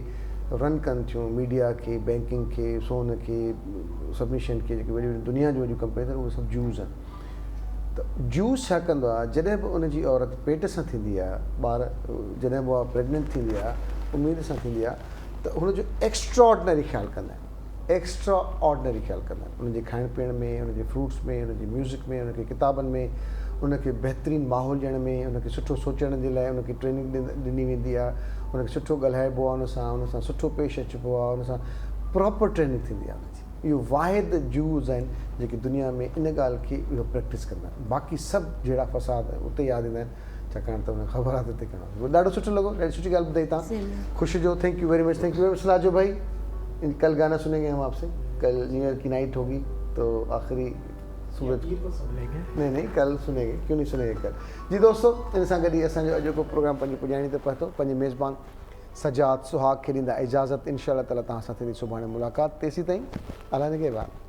رن ڪن ٿيون ميڊيا کي بينڪنگ کي سون کي سڀني شين کي جيڪي وڏيون وڏيون دنيا جون وڏيون ڪمپنيون آهن اهي سڀ جيوز آهن ته جيوز ڇا ڪندو آهي جڏهن به ان جي عورت پيٽ سان ٿيندي آهي ٻار جڏهن به اها پريگننٽ ٿيندي آهي اميد سان ٿيندي آهي ته هن جو ايڪسٽرا آرڊنري خيال ڪندا آهن ايڪسٽرا آرڊنري خيال ڪندا آهن ان جي کائڻ پيئڻ ۾ ان جي فروٽس ۾ ان جي ميوزڪ ۾ ان کي ڪتابن ۾ ان کي بهترين ماحول ڏيڻ ۾ ان کي سٺو سوچڻ جي لاء ان کي ٽريننگ ڏني ويندي آهي ان کي سٺو ڳالهائبو آهي ان سان ان سان سٺو پيش اچبو آهي ان سان پراپر ٽريننگ ٿيندي آهي ان جي اهو واحد جوز آهن جيڪي دنيا ۾ ان ڳالهه کي اهو پريڪٽس ڪندا آهن باقي سڀ جهيڙا فساد اتي ياد ايندا آهن ڇاڪاڻ ته انهن کي خبر آهي ته اتي ڪرڻو آهي ڏاڍو سٺو لڳو ڏاڍي سٺي ڳالهه ٻڌائي تان خوش هجو thank you very much thank you very much Sajo ڀائي ڪل گانا سنين گي هم آپ سي ڪل نيو ايئر ڪي نائٽ هوگي تو آخري سورج نہیں نہیں ڪل سنين گي ڪيون نہیں سنين گي ڪل جي دوستو ان سان گڏ ئي اسان جو اڄوڪو پروگرام پنهنجي پڄاڻي تي پهتو پنهنجي ميزبان سجاد سهاڳ کي ڏيندا اجازت انشاء الله تعالي توهان سان ٿيندي سڀاڻي ملاقات تيسين تائين الله نگهبان.